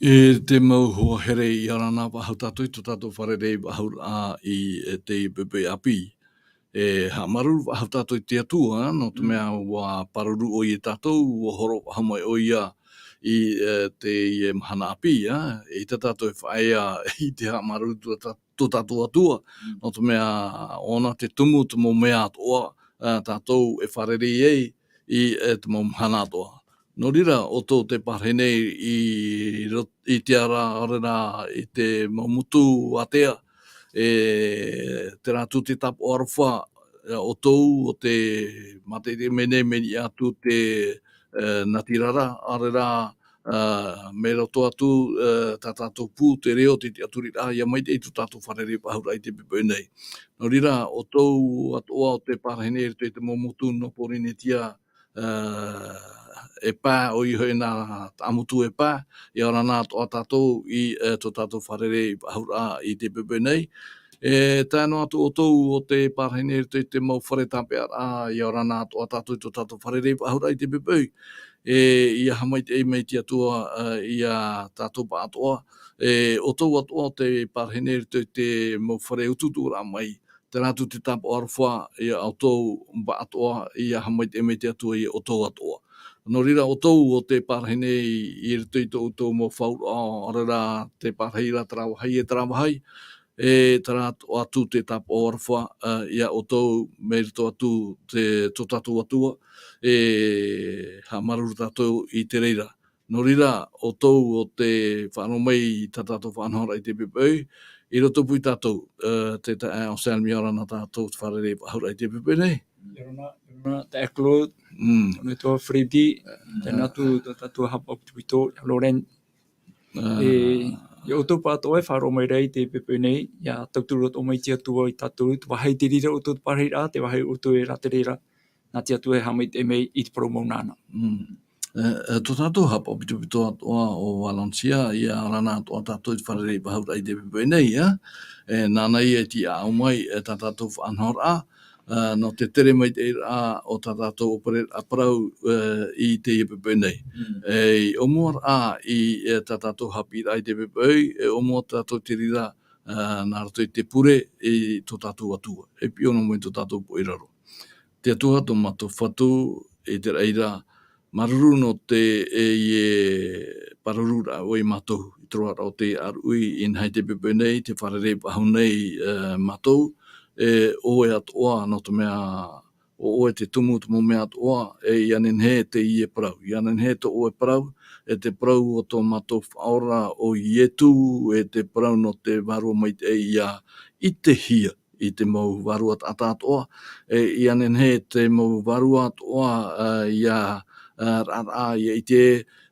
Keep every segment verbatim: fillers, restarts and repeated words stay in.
E te mau hoa here, ʻia ora na faʻahou tātou i tō tātou fārerei faʻahouraʻa i, e, teie poʻipoʻi ʻāpī. E haʻamāuruuru faʻahou tātou i te Atua, nō te mea ʻua pāruru ʻoia ia tātou, ʻua hōroʻa faʻahou mai ʻoia i, e, teie mahana ʻāpī, ā, ʻeita tātou e faʻaea i te haʻamāuruuru tō tā-, tō tātou Atua, nō te mea ʻōna te tumu, te mau mea atoʻa, ā, tātou e fārerei ai i, e, te mau mahana atoʻa. Nō reira, ʻoutou tē pārahi nei i rot-, i te ara, ʻaore rā, i te mau motu ātea, e, terā atu te tāpaʻo aroha, e, ʻoutou ʻo tē mātaʻitaʻi mai nei, mai niʻa atu te, e, natirara, ʻaore rā, e, mai roto atu, e, tā tātou pū, te reo, te tiʻaturiraʻa, ʻia maitaʻi tō tātou fārerei faʻahouraʻa i te poʻipoʻi nei. Nō reira, ʻoutou atoʻa ʻo tē pārahi nei i roto i te mau motu nō Pōrīnetia, ā, e pae, ʻoia hoʻi nā Taʻamotu e pae, ʻia ora na atoʻa tātou i, ā, tō tātou fārerei faʻahouraʻa i te poʻipoʻi nei. E tae noa atu ʻoutou ʻo tē pārahi nei i roto i te mau fare tāpeʻaraʻa, ʻia ora na atoʻa tātou i tō tātou fārerei faʻahouraʻa i te poʻipoʻi. E, ʻia haʻamaitaʻi mai te Atua, ā, ia tātou pāʻatoʻa. E, ʻoutou atoʻa ʻo tē pārahi nei i roto i te mau fare utuuturaʻa mai, terā atu te tāpaʻo aroha ia ʻoutou pāʻatoʻa, ʻia haʻamaitaʻi mai te Atua ia ʻoutou atoʻa. Nō reira, ʻoutou ʻo tē pārahi nei i roto i tō ʻoutou mau fauraʻa, ʻaore rā tē pārahi ra terā vāhi e terā vāhi, e terā atu te tāpaʻo aroha, ā, ia ʻoutou mai roto atu te, tō tātou Atua, e haʻamāuruuru tātou i te reira. Nō reira, ʻoutou ʻo tē faʻaroʻo mai i tā tātou faʻanahoraʻa i te poʻipoʻi, i roto pū ia tātou, ā, te taeaʻe Anselme, ʻia ora na tātou te fārerei faʻahouraʻa i te poʻipoʻi nei. ʻIa ora na, ʻia ora na, taeaʻe Claude, Mm. ʻo nei tō Freddy, Mm. tēnā atu tō tātou haʻapaʻo pitopito, Lauren. Ā. E, ia ʻoutou pāʻatoʻa e faʻaroʻo mai ra i te poʻipoʻi nei, ʻia tauturu atoʻa mai te Atua ia tātou, te vāhi te reira ʻoutou te pārahiraʻa, te vāhi ʻoutou e rātere ra, nā te Atua e haʻamaitaʻi mai i te parau mau nāna. Mm. E, e, tō tātou haʻapaʻo pitopito atoʻa ʻo Valencia, ʻia ora na atoʻa tātou i te fārerei faʻahouraʻa i te poʻipoʻi nei, ā. E, nāna ia i tiʻaʻau mai, e, tā tātou faʻanahoraʻa, ā, nō te tere maitaʻi ra o tā tātou ʻōpereraʻa parau, e, i teie poʻipoʻi nei. Mm. E, i ʻōmuaraʻa i, e, tā tātou haʻapiʻiraʻa i te poʻipoʻi, e ʻōmua tātou te reira, ā, nā roto i te pure i tō tātou Atua. E piʻi noa mai tō tātou poʻi raro. Te Atua, tō mātou Fatu, i te reira, māuruuru nō te, e, e pāruru ra ʻoe ia mātou, i te roaraʻa o te aruʻi, inaha i te poʻipoʻi nei, tē fārerei faʻahou nei, e, mātou, e, ʻoe atoʻa, nō te mea, ʻo ʻoe te tumu, te mau mea atoʻa, e ʻia nehenehe teie parau, ʻia nehenehe tō ʻoe parau, e te parau o tō mātou Faʻaora ʻo Ietu, e te parau nō te Vārua Maitaʻi ʻia ʻitehia i te mau vārua taʻata atoʻa, e ʻia nehenehe te mau vārua atoʻa, ā, ʻia, ā, raʻaraʻa, ʻia ʻite,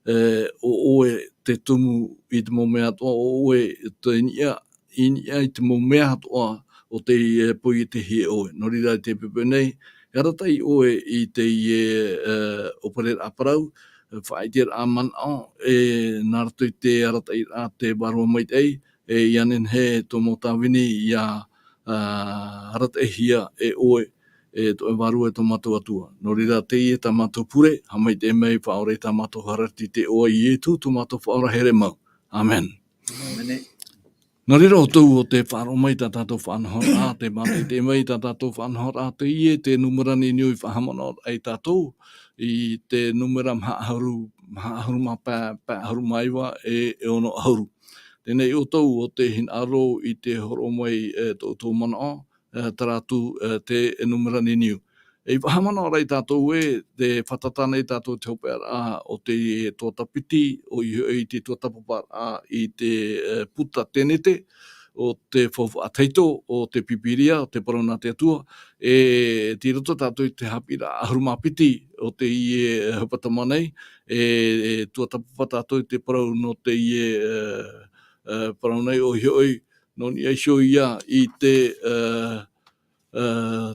e, ʻo ʻoe te tumu i te mau mea atoʻa, ʻo ʻoe te niʻa, i niʻa i te mau mea atoʻa o te, e, poietehia e ʻoe. Nō reira i te poʻipoʻi nei, e arataʻi ʻoe i teie, e, ʻōpereraʻa parau, e, faʻaʻiteraʻa manaʻo, e, nā roto i te arataʻiraʻa te Vārua Maitaʻi, e ʻia nehenehe tō mau tāvini ʻia, ā, arataʻihia e ʻoe, e tō ʻoe Vārua e tō mātou Atua. Nō reira, teie tā mātou pure, haʻamaitaʻi mai Faʻaora i tā mātou Haereti, i te iʻoa o Ietu, tō mātou Faʻaora here mau. ʻĀmene. ʻĀmene. Nō reira, ʻoutou ʻo tē faʻaroʻo mai i tā tātou faʻanahoraʻa, tē mātaʻitaʻi mai i tā tātou faʻanahoraʻa, teie te nūmera niuniu i faʻahaʻamanaʻo ai tātou, i te nūmera maha ʻahuru, maha ʻahuru mā pae, pae ʻahuru mā iva, e, e ono ʻahuru. Teie nei ʻoutou ʻo tē hinaʻaro i te hōroʻa mai, e, tō ʻoutou manaʻo, e, terā atu, e, te nūmera niuniu. E i faʻahaʻamanaʻo ra ia tātou ē, tē fātata nei tātou i te hopeʻaraʻa o te tuatāpiti, ʻoia hoʻi te tuatāpaparaʻa i te, e, puta tēnete o te faufaʻa tahito o te Pīpīria, o te parau nā te Atua, e tei roto tātou i te haʻapiʻiraʻa ʻahuru mā piti o teie, e, hepetoma nei, e, e tuatāpapa tātou i te parau nō teie, e, e, parau nei, ʻoia hoʻi, nō niʻa iho ia i te, e, e,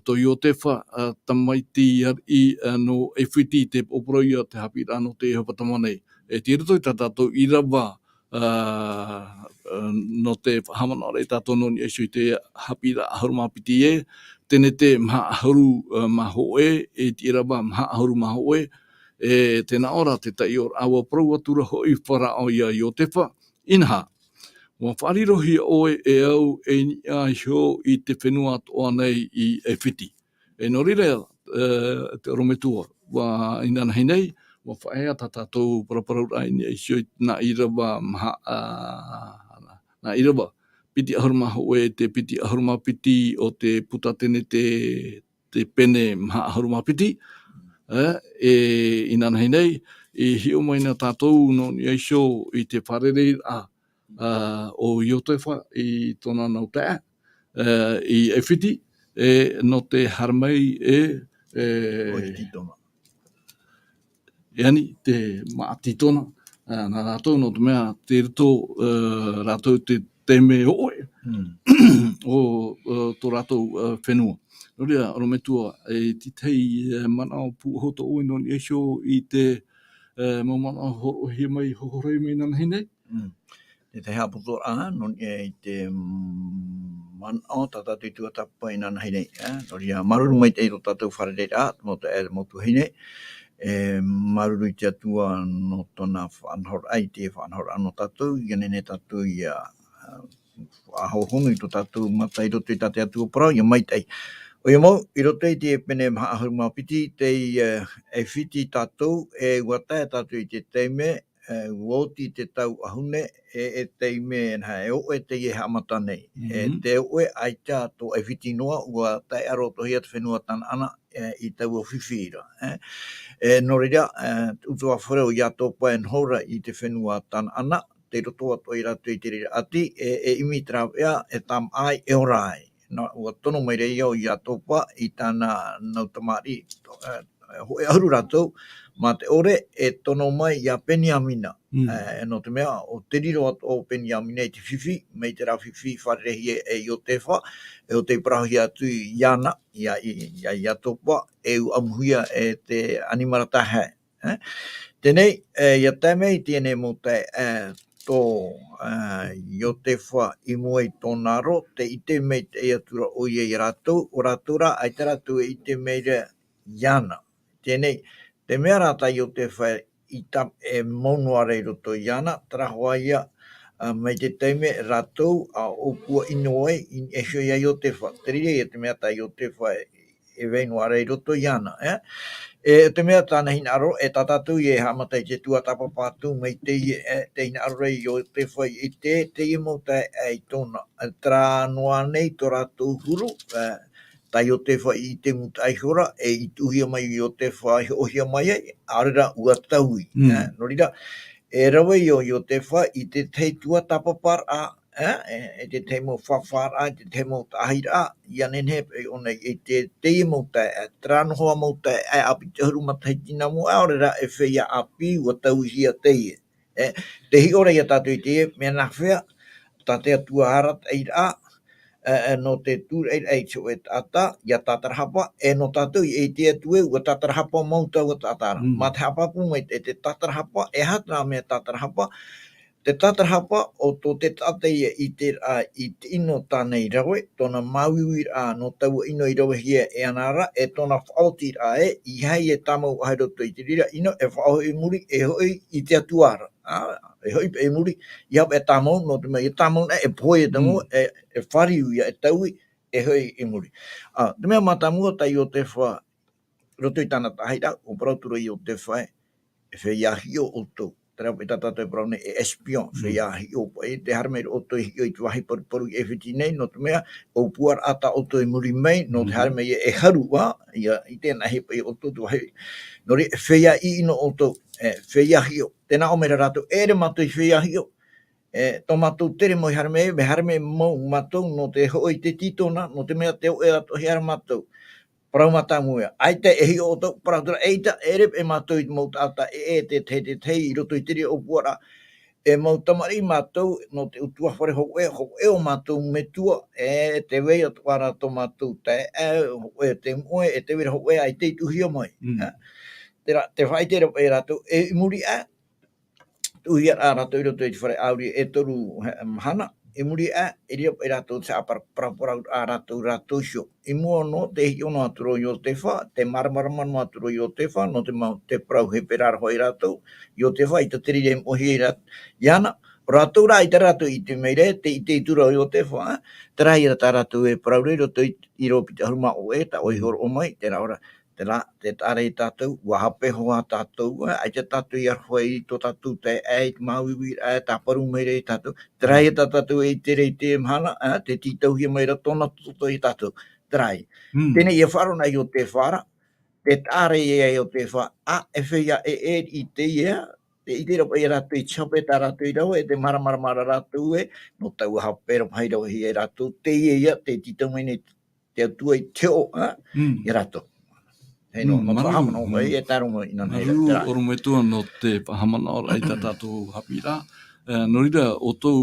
tō Iotefa, e, tamaiti ariʻi, e, nō ʻAifiti, te poroʻi ia te haʻapiʻiraʻa nō te hepetoma nei. E tei roto i tā tātou ʻīrava, e, e, nō te faʻahaʻamanaʻo ra ia tātou nō niʻa iho i te haʻapiʻiraʻa ʻahuru mā piti ē, tēnete maha ʻahuru, e, mā hōʻē, e te ʻīrava maha ʻahuru mā hōʻē, e tē nā ʻō ra te taiʻoraʻa, ʻua parau atu ra hoʻi Farao ia Iotefa, Inaha, ua faʻarirohia ʻoe e au e niʻa iho i te fenua atoʻa nei i ʻAifiti. E nō reira, e, te ʻorometua, ua inanahi nei, ua faʻaea tā tātou paraparauraʻa i niʻa iho i nā ʻīrava maha, a, nā ʻīrava piti ʻahuru mā hōʻē, te piti ʻahuru mā piti o te puta tenete, te pene maha ʻahuru mā piti, e, e inanahi nei, i hiʻo mai na tātou nō niʻa iho i te fārereiraʻa, a, o Iotefa i tōna nau taeaʻe, e, i ʻAifiti, e, nō te haere mai e, e, ʻo Titona. E ani te māʻa Titona, a, nā rātou nō te mea tei roto, e, rātou te taime ʻoʻoe Mm. o, o tō rātou, e, fenua. Nō reira, ʻorometua, e tētahi, e, manaʻo pūʻohu tō ʻoe nō niʻa iho i te, e, mau manaʻo hōroʻahia mai, hōhorahia mai inanahi nei? Mm. Te tahi haʻapotoraʻa, nō niʻa i te, mm, manaʻo tā tātou i tuatāpapa inanahi nei, e, nō reira, māuruuru maitaʻi tō tātou fārereiraʻa, te mau taeaʻe, te mau tuahine, e, māuruuru i te Atua nō tōna faʻanahoraʻa, i te faʻanahoraʻa nō tātou, ʻia nehenehe tātou ʻia, e, faʻahohonu i tō tātou mata i roto i tā te Atua parau, ʻia maitaʻi. ʻOia mau, i roto i te pene maha ʻahuru mā piti, tei, e, ʻAifiti tātou, e, ua tae tātou i te taime, e, ua oti te tau ʻahune, e, e taime, e, e ʻoʻe teie e haʻamata nei. E, Mhm. te ʻoʻe, ʻaita tō ʻAifiti noa, ua tae ʻarotohia te fenua Tanaana, e, i taua fifi ra, e. E, nō reira, e, te ʻutuāfare o Iatopa e noho ra i te fenua Tanaana, tei roto atoʻa ia rātou i te reira ʻāti, e, e ʻimi te rāveʻa, e tāmāʻa ai, e ora ai. Nā, ua tono mai ra ïa ʻo Iatopa i tāna nau tamariʻi, e, hōʻē ʻahuru rātou, mā te ʻore e tono mai iā Peniamina. Mm. E, nō te mea, ʻo te riro atoʻa o Peniamina i te fifi, mai te rā fifi fārereihia e Iotefa, e ʻo tei parauhia atu iāna, iā, i-, iā Iatopa, e ʻua ʻamuhia e te ʻanimara taeaʻe. E? Teie nei, e, ʻia tae mai i teie nei mau taeaʻe, e, tō, e, Iotefa i mua i tōna aro, tē ʻite maitaʻi atu ra ʻoia iā rātou, ʻo rātou rā, ʻaita rātou e ʻite mai ra iāna. Teie nei, te mea rā tā Iotefa i ta-, e mau noa ra i roto iāna, terā hoʻi ïa, a, mai te taime rātou, a, ʻōpua ʻino ai, i, e hiʻo iā Iotefa. Te reira ïa te mea tā Iotefa e, e vai noa ra i roto iāna, e? E, te mea tāna hinaʻaro, e tā tātou e haʻamata i te tuatāpapa atu mai teie, e, te hinaʻaro ra Iotefa i te, teie mau taeaʻe i tōna. E, terā noa nei tō rātou huru, e, tā Iotefa i ʻite mūtaʻa ihora, e i tuʻuhia mai Iotefa i hoʻohia mai ai, ʻaore rā ʻua taui. Mm. E, nō reira, e rave ïa ʻo Iotefa i te tahi tuatāpaparaʻa, e, e, e te tahi mau fāfāraʻa, e te tahi mau taʻahiraʻa, ʻia nehenehe paʻi ʻōna i te, teie mau taeaʻe, terā noa mau taeaʻe, e ʻāpiti ʻahuru matahiti nā mua, ʻaore rā e feiā ʻāpī, ʻua tauihia teie. E, tē hiʻo ra ïa tātou i teie, mea nāfea, tā te Atua arataʻiraʻa, e, e, nō te tūraʻiraʻa i te hōʻē taʻata, ʻia tātarahapa, e nō tātou i ʻite atu ē, ʻua tātarahapa mau taua taʻata ra. Mm. Mā te haʻapāpū mai te, te tātarahapa, e aha terā mea tātarahapa, te tātarahapa ʻo tō te taʻata ïa i ʻite ra i te ʻino tāna i rave, tōna māuiuiraʻa nō taua ʻino i ravehia e ana ra, e tōna faʻaotiraʻa ē, ʻeiaha e tāmau i roto i te reira ʻino, e faʻahoʻi i muri, e hoʻi i te Atua ra. A, e hoʻi paʻi i muri, ʻeiaha paʻi e tāmau, nō te mea, ʻia tāmau na, e pohe e tāmau, Mm. e, e fāriu ïa, e taui, e hoʻi i muri. A, te mea mātāmua tā Iotefa, roto i tāna taʻahiraʻa, ʻua parau atu ra Iotefa ē, e feiā hiʻo ʻoutou. Terā paʻi tā tātou e parau nei e espion, Mm. feiā hiʻo paʻi, tē haere mai ra ʻoutou e hiʻo i te vāhi paruparu i ʻAifiti nei, nō te mea, ʻōpuaraʻa tā ʻoutou i muri mai, nō te Mm. haere mai e haru, ā, ʻia ʻite anaʻe paʻi ʻoutou te vāhi. Nō reira, e feiā ʻino ʻoutou, e, feiā hiʻo. Tē nā ʻō mai ra rātou, e ʻere mātou i feiā hiʻo. E, tō mātou tere mau i haere mai, mea haere mai mau mātou nō te hoʻo i te tītona, nō te mea tē hoʻo atoʻahia ra mātou. Parau mātāmua ïa. ʻAita e hiʻo ʻoutou, parau atu ra, eʻita, e ʻere paʻi mātou i te mau taʻata ʻē, ʻē, te tahi, te tahi, i roto i te reira ʻōpuaraʻa. E mau tamariʻi mātou, nō te ʻutuāfare hōʻē, hōʻē ʻo mātou metua, e, tē vai atoʻa ra tō mātou taeaʻe, hōʻē te moʻe, e tē vai ra hōʻē ʻaita i tuʻuhia mai. Mm. Ā, terā, tē faʻaʻite ra paʻi rātou, e, i muri aʻe, tuʻuhia rā rātou i roto i te fare ʻāuri e toru he-, mahana, i muri aʻe, i reira paʻi rātou te haʻapara-, paraparauraʻa rātou, rātou iho. I mua noa, tē hiʻo noa atu ra Iotefa, tē māramarama noa atu ra Iotefa, nō te mau, te parau hepera ra hoʻi rātou, Iotefa, ʻaita te reira i moʻehia i ra-, iāna, ʻo rātou rā, ʻaita rātou i ʻite mai ra, tē ʻite atu ra ʻo Iotefa, terā ia tā rātou e parau ra i roto i, i rō piti ʻahuru mā ʻoe, tā ʻoe i hōroʻa mai, terā ʻo rā, terā, tē taʻa ra ia tātou, ʻua hape hoʻi tātou, ā, ʻaita tātou i aroha i tō tātou taeaʻe, i te māuiuiraʻa, e tāparu mai ra ia tātou, terā ia tā tātou e ʻite ra i teie mahana, ā, tē tītauhia mai ra tōna toto ia tātou, terā ia. Mm. Teie nei ʻia faʻaroʻo na Iotefa ra, tē taʻa ra ia Iotefa, ā, e feiā ʻē, ʻē, i teie, tē ʻite ra paʻi rātou i te hape tā rātou i rave, e tē māramarama ra rātou ē, nō taua hape ra paʻi i ravehia e rātou, teie ia, tē tītau mai nei te Atua i te hiʻo, ā, Mm. ia rātou. Hei nō, Mm, nō te māuruuru. Haʻamanaʻo mai, Mm. e tāʻu mau ʻinanahi ra, Māuruuru, terā. ʻorometua nō te haʻamanaʻoraʻa i tā tātou haʻapiʻiraʻa. E, nō reira, ʻoutou,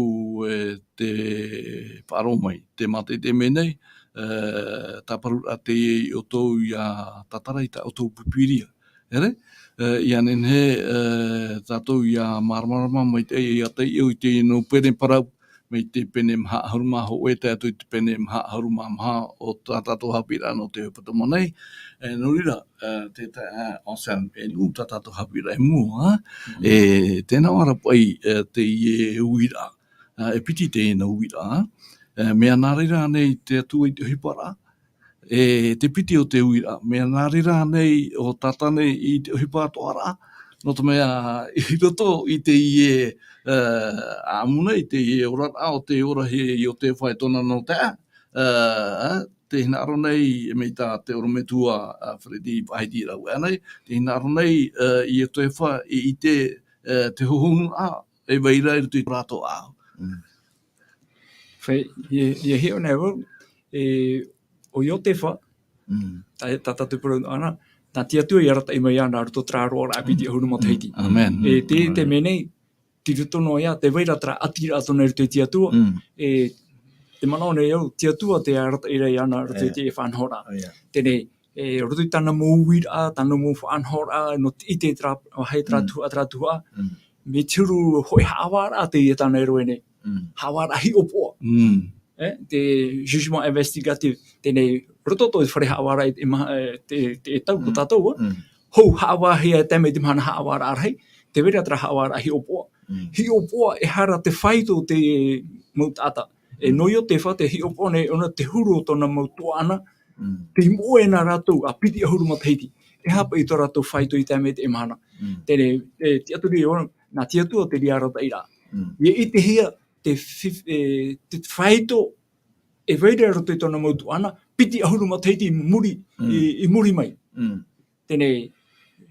e, tē faʻaroʻo mai, tē mātaʻitaʻi mai nei, e, tāparuraʻa teie ia ʻoutou ʻia tātara i tā ʻoutou Pīpīria. ʻEre, e, ʻia nehenehe, e, tātou ʻia māramarama maitaʻi, ʻia taiʻo i teie nō pene parau, mai te pene maha ʻahuru mā hōʻē tae atu i te pene maha ʻahuru mā maha o tā tātou haʻapiʻiraʻa nō te ʻohipa Tamana nei. E, nō reira, e, te, te, e, Anselme, e nuʻu tā tātou haʻapiʻiraʻa i mua, Mm. e, tē nā ʻō ra paʻi, e, teie uiraʻa, e, e piti teie nā uiraʻa, e, mea nā reira ānei te Atua i te ʻohiparaʻa, e te piti o te uiraʻa, mea nā reira ānei ʻo Tātane i te ʻohipa atoʻa ra, nō te mea i roto i teie, e, ʻāmui nei, teie oraraʻa o tē orahia e Iotefa e tōna nō taeaʻe, e, tē hinaʻaro nei, mai tā te ʻorometua, e, Freddy Pahiti rāua ānei, tē hinaʻaro nei, e, Iotefa i, i te, e, te hohonuraʻa, e vai ra i roto i tō rātou ʻāʻau. Mm. Fai, e, e hiʻo nei vau, e, ʻo Iotefa, Mm. tā, tā tātou parau ʻana, nā te Atua i arataʻi mai iāna i roto i terā roaraʻa piti Mm. ʻahuru matahiti. Mm. Amen. E, te, te Mm. mea nei, tei roto noa ia, tē vai ra terā ʻatiraʻa tōna i roto i te Atua, Mm. e, tē manaʻo nei au, te Atua tē arataʻi ra iāna i roto i E. te faʻanahoraʻa. Oh, yeah. Teie nei, e, roto i tāna mau uiraʻa, tāna mau faʻanahoraʻa, nō te ʻite terā vāhi, terā Mm. tuhaʻa, terā tuhaʻa. Mm. Mai te huru hōʻē haʻavāraʻa teie tāna e rave nei. Mm. Haʻavāraʻa hiʻopoʻa. Mm. E, te jugement investigatif, teie nei, roto atoʻa i te fare haʻavāraʻa i te ma-, e, te, te tau, ko Mm. tātou, ā. Mm. Hou, haʻavāhia e tae mai te mahana haʻavāraʻa rahi, tē vai ra terā haʻavāraʻa hiʻopoʻa. Mm. Hiʻopoʻa, e aha ra te faito o te mau taʻata. E Mm. nō Iotefa, tē hiʻopoʻa nei ʻōna te huru o tōna mau tuaʻana, Mm. tei moʻe na rātou, ā piti ʻahuru matahiti. E aha paʻi tō rātou faito i tae mai teie mahana. Mm. Teie nei, e, tiʻaturi ʻōna, nā te Atua terā arataʻiraʻa. Mm. ʻIa ʻitehia te fi-, e, te faito e vai ra i roto i tōna mau tuaʻana, piti ʻahuru matahiti i muri, Mm. i, i muri mai. Mm. Teie nei,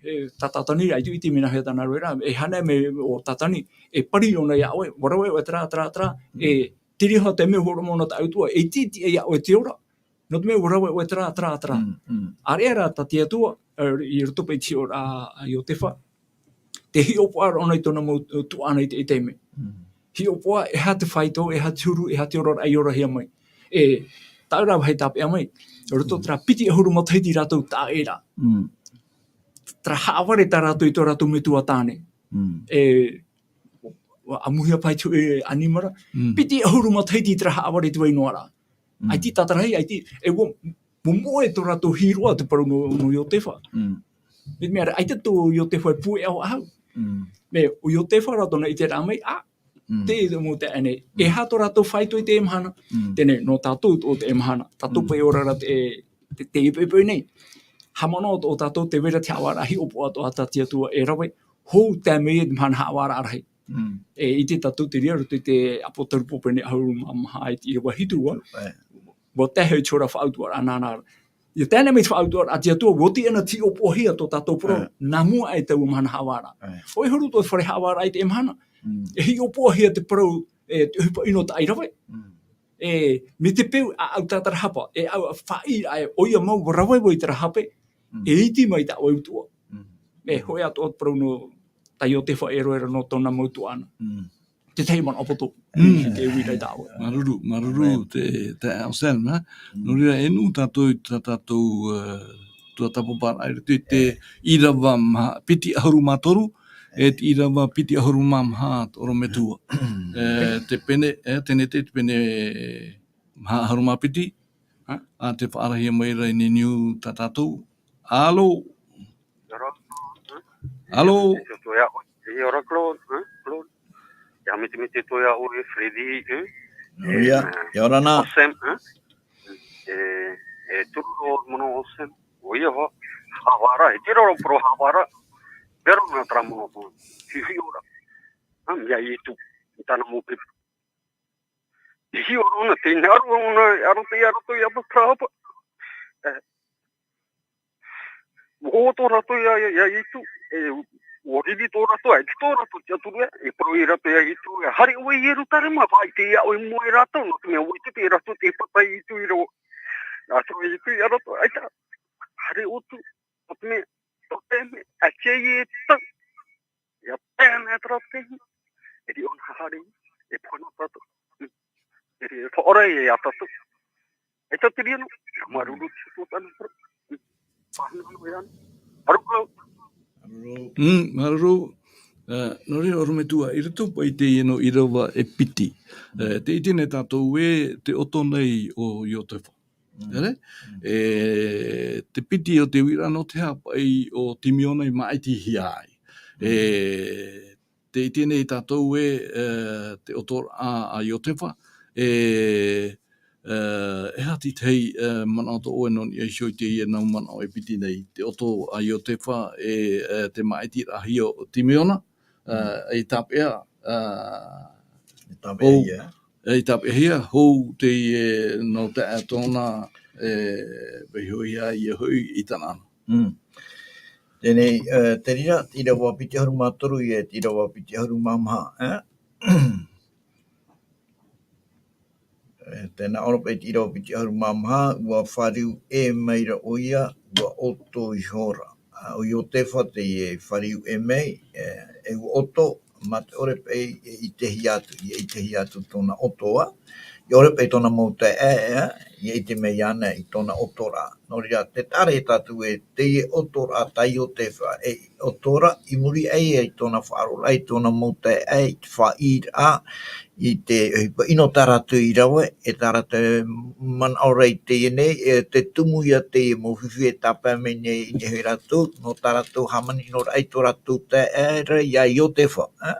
e, tā Tātane, ʻaita e ʻite mai na hea tāna rave ra, e aha na mea ʻo Tātane, e pari ʻōna iā ʻoe, ʻua rave ʻoe terā, terā, terā, Mm. e, te reira te mea hōroʻa mai na tā ʻoutou, e tītiʻa iā ʻoe te ora, nō te mea ʻua rave ʻoe terā, terā, terā. Mm, mm. ʻĀreʻa rā tā te Atua, e, i roto paʻi i te hiʻoraʻa a Iotefa, tē hiʻopoʻa ra ʻōna i tōna mau tuaʻana i te, i te mea. Mm. Hiʻopoʻa, e aha te faito, e aha te huru, e aha te oraraʻa i orahia mai. E, taʻu ra vāhi tāpeʻa mai, roto Mm. terā piti ʻahuru matahiti rātou taʻa ʻē ra. Mm. Terā haʻavare tā rātou i tō rātou metua tāne. Mm. E, ʻua ʻamuhia paʻi te hōʻē ʻanimara. Mm. Piti ʻahuru matahiti terā haʻavare i te vai noa ra. Mm. ʻAita e tātarahi, ʻaita, e ʻua, ʻua moʻe tō rātou hīroʻa te parau nō, nō Iotefa. Mm. Mai te mea ra, ʻaita tō Iotefa e puʻe ʻaʻau. Mm. Mai, ʻo Iotefa rā tōna ʻiteraʻa mai, ā, Mm. te, te mau taeaʻe nei. Mm. E aha tō rātou faito i teie mahana. Mm. Teie nei, nō tātou atoʻa teie mahana. Tātou Mm. paʻi e ora ra te, te, te ipoipo nei. Haʻamanaʻo atoʻa tātou tē vai ra te haʻavāraʻa hiʻopoʻa atoʻa tā te Atua e rave, hou tae mai i te mahana haʻavāraʻa rahi. Mm. E ʻite tātou te reira, roto i te ʻApotarupo pene ʻahuru mā maha i te ʻīrava hitu, ā. E. ʻUa tae hoʻi te hora faʻautuʻaraʻa nāna ra. ʻIa tae nei mai te faʻautuʻaraʻa a te Atua, ʻua oti ana te hiʻopoʻahia tō tātou parau, E. nā mua aʻe i taua mahana haʻavāraʻa. E. ʻOia hoʻi roto i te fare haʻavāraʻa i teie mahana. Mm. E hiʻopoʻahia te parau, e, te ʻohipa ʻino taʻa i rave. Mm. E, mai te peu ʻāʻau tātarahapa, e ʻāʻau faʻaʻī ra, e ʻoia mau ʻua rave vau i terā hape, Mm. e iti mai tā ʻoe utuʻa. Mm. E, hōʻē atoʻa te parau nō tā Iotefa e rave ra nō tōna mau tuaʻana. Mm. Te tahi manaʻo poto, Mm. i te uiraʻa i tā ʻoe. Māuruuru, māuruuru Amen. te, te Anselme, nā. Mm. Nō reira, e nuʻu tātou i tā tātou, e, tuatāpaparaʻa i roto i te ʻīrava maha, piti ʻahuru mā toru, e te ʻīrava piti ʻahuru mā maha, ʻorometua. E, te pene, e, teie nei te pene maha ʻahuru mā piti. Hā? ʻA, tē faʻaarahia mai ra i niuniu tā tātou. Alo? Alo? Alo? Io, io, Claude, hā? Claude? ʻIa metemete atoʻa ʻoe, Freddy, e? ʻIa, e, ʻia ora na. Osem, e? E, e, turu roa mono Osem. ʻOia hoʻi, Havara, e te roro poro Havara. Vero nā terā mono, mono. Hiʻo ra. Ha, mea i tū, i tāna mau pepa. Hiʻo ra ʻōna, tē hinaʻaro ʻōna, ʻaro te, ʻaro te, ʻia pāpā. E, ʻua hoʻo tō rātou ia, ia, ia Ietu, e, ʻua riri tō rātou, e, tō rātou tiʻaturi, e, parau ia rātou ia Ietu, e, haere ʻoe i Ierutarema, faʻaʻite ia ʻoe i mua ia rātou, nō te mea ʻua ʻite rātou te pāpā ia Ietu i raro. Nā te mea Ietu ia rātou, ʻaita, haere ʻoutou, nō te mea, tō te mea, ʻaita e tau. ʻIa tae ana terā taime, e riro ʻōna haere, e pohe nō tātou. E riro, e faʻaora ia tātou. E tau te riro, māuruuru te Atua tāna parau. Pāhono nō ia. Māuruuru. Mm, māuruuru. E, nō reira, ʻorometua, i roto paʻi i teie nō ʻīrava e piti. E, tē ʻite nei tātou ē, te ʻoto nei o Iotefa. Mm. Ere? Mm. E, te piti o te uiraʻa nō te hāpaʻi o Timeona i māʻitihia ai. Mm. E, tē ʻite nei tātou ē, e, te ʻotoraʻa a Iotefa, e, e, e aha te tahi, e, manaʻo tō ʻoe nō niʻa iho i teie nau manaʻo e piti nei, te ʻoto a Iotefa, e, e, te māʻitiraʻahia o Timeona, e, mm, e tāpeʻa, e, e tāpeʻahia. Hou, e, i tāpeʻahia, hou teie, e, nō te ʻae tōna, e, vaihohia ia hoʻi i tāna ana. Mm. Teie nei, e, te reira, te ʻīrava piti ʻahuru mā toru ia, te ʻīrava piti ʻahuru mā maha, e? E, tē nā ʻō ra paʻi te ʻīrava piti ʻahuru mā maha, ʻua fāriu ʻē mai ra ʻoia, ʻua ʻoto ihora. A, ʻo Iotefa teie i fāriu ʻē mai, e, e ʻua ʻoto, mā te ʻore paʻi e ʻitehia atu, ʻia ʻitehia atu tōna ʻoto, ā. ʻIa ʻore paʻi tōna mau taeaʻe, ā, ʻia ʻite mai iāna i tōna ʻotoraʻa. Nō reira, tē taʻa ra ia tātou ē, teie ʻotoraʻa tā Iotefa, e ʻoto ra, i muri aʻe i tōna faʻaroʻoraʻa i tōna mau taeaʻe, i te faʻaʻīraʻa, i te ʻohipa ʻino tā rātou i rave, e tā rātou manaʻo ra i teie nei, e te tumu ia teie mau fifi e tāpae mai nei i niʻa iho ia rātou, nō tā rātou hāmani ʻino raʻa i tō rātou taeaʻe ra ia Iotefa, ā.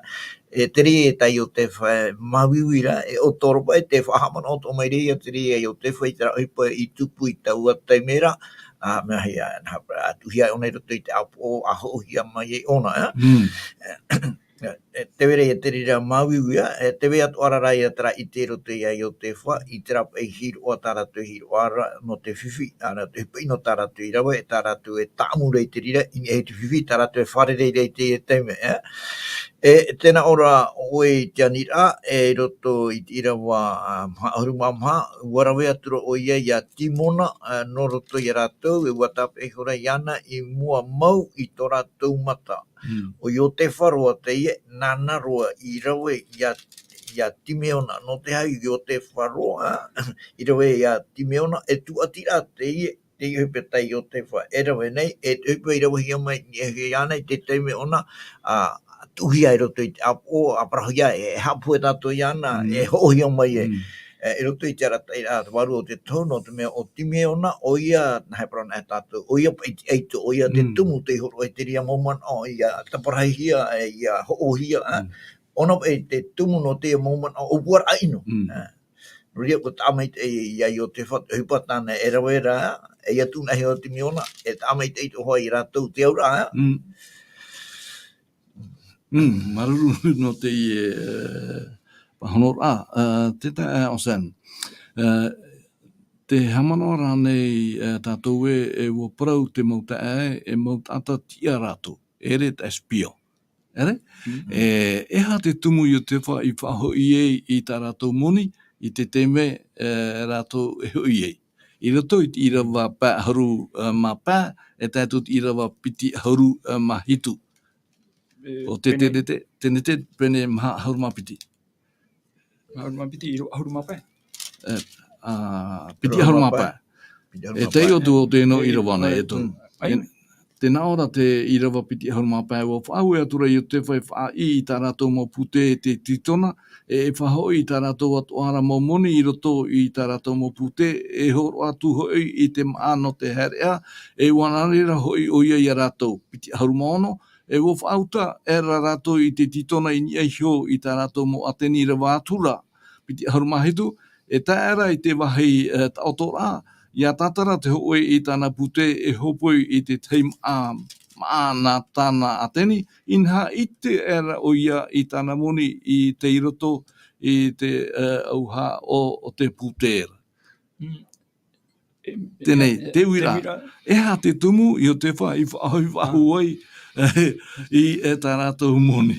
E te reira tā Iotefa e māuiui ra, e ʻoto ra paʻi, e tē faʻahaʻamanaʻo atoʻa mai ra ia te reira ia Iotefa i terā ʻohipa i tupu i taua taime ra, ā, mea hia, nā, ā, tuʻuhia ʻōna i roto i te ʻāpoʻo, ʻa hoʻohia mai ai ʻōna, ā. Mm. E, e, tē vai ra ia te reira māuiui, ā, e tē vai atoʻa ra ia terā ʻite i roto ia Iotefa, i terā paʻi hīroʻa tā rātou e hīroʻa ra nō te fifi, ā, nō te ʻohipa ʻino tā rātou i rave, e tā rātou e tāʻamu ra i te reira, i niʻa iho i te fifi, tā rātou e fārerei ra i teie taime, ā. E, tē nā ʻō ra ʻoe i te aniraʻa, e, i roto i te ʻīrava, ā, maha ʻahuru mā maha, ʻua rave atu ra ʻoia ia Timeona, ā, nō roto ia rātou, e ʻua tāpeʻa ihora iāna i mua mau i tō rātou mata. Mm. ʻO Iotefa roa teie, nāna roa i rave ia, ia Timeona, nō te aha ʻo Iotefa roa, ā, i rave ia Timeona, e tūʻati ra teie, te ʻohipa tā Iotefa e rave nei, e te ʻohipa i ravehia mai i niʻa iho iāna i te taime ʻōna, ā, tuʻuhia i roto i te ʻāpoʻo, ʻa parauhia, e, e haʻapohe tātou iāna, mm, e hoʻohia mai e, mm, e, i roto i te arataʻiraʻa vārua o te tohu, nō te mea ʻo Timeona, ʻoia, nā hea parau na e tātou, ʻoia paʻi te ʻaito, ʻoia te, mm, tumu tei hōroʻa i te reira mau manaʻo, ʻia taparahi hia, e, ʻia hoʻohia, ā. Mm. ʻOna paʻi te tumu nō teie mau manaʻo ʻōpuaraʻa ʻino. Mm. Ā. Nō reira, ʻua taʻa maitaʻi ia Iotefa, te ʻohipa tāna e rave ra, e ʻia tuʻu na iho Timeona, e taʻa maitaʻi atoʻa hoʻi ia rātou te auraʻa, ā. Mm. Mm, māuruuru nō teie, e, pāhonoraʻa, e, te taeaʻe Osem. E, tē haʻamanaʻo ra ānei, e, tātou ē, e ʻua parau te mau taeaʻe, e mau taʻata tiʻa rātou, ʻere taʻa espion. Ere? Mm. E, e aha te tumu Iotefa i faʻahoʻi ai i tā rātou moni, i te taime, e, rātou e hoʻi ai. I roto i te ʻīrava pae ʻahuru, e, mā pae, e tae atu te ʻīrava piti ʻahuru, e, mā hitu. E, ʻo te pene. Tenete, tenete, pene maha ʻahuru mā piti. ʻAhuru mā piti, ʻīrava ʻahuru mā pae. E, ā, piti ʻahuru mā pae. Piti ʻahuru mā pae. E taiʻo atu ʻo tēnā ʻīrava nei, e, e tonu. Mm. Ai. E, tē nā ʻō ra te ʻīrava piti ʻahuru mā pae, ʻua faʻaue atu ra Iotefa e faʻaʻī i tā rātou mau pūtē e te tītona, e, e faʻahoʻi i tā rātou atoʻa ra mau moni i roto i tā rātou mau pūtē, e hōroʻa atu hoʻi i te māʻa nō te haereʻa, e ʻua rave ra hoʻi ʻoia ia rātou, piti ʻahuru mā ono, e ʻua faʻauta aʻera rātou i te tītona i niʻa iho i tā rātou mau ʻāteni rava atura. Piti ʻahuru mā hitu, e tae aʻera i te vāhi, e, taʻotoraʻa, ʻia tātara te hōʻē i tāna pūtē e hōpoi i te tahi māʻa, māʻa nā tāna ʻāteni, inaha ʻite aʻera ʻoia i tāna moni i tei roto i te, e, ʻauha o, o te pūtē ra. Mm. E, Tēnei, e, te uira. Te uira. E aha te tumu Iotefa i faʻahoʻi faʻahou ai i, e, tā rātou moni.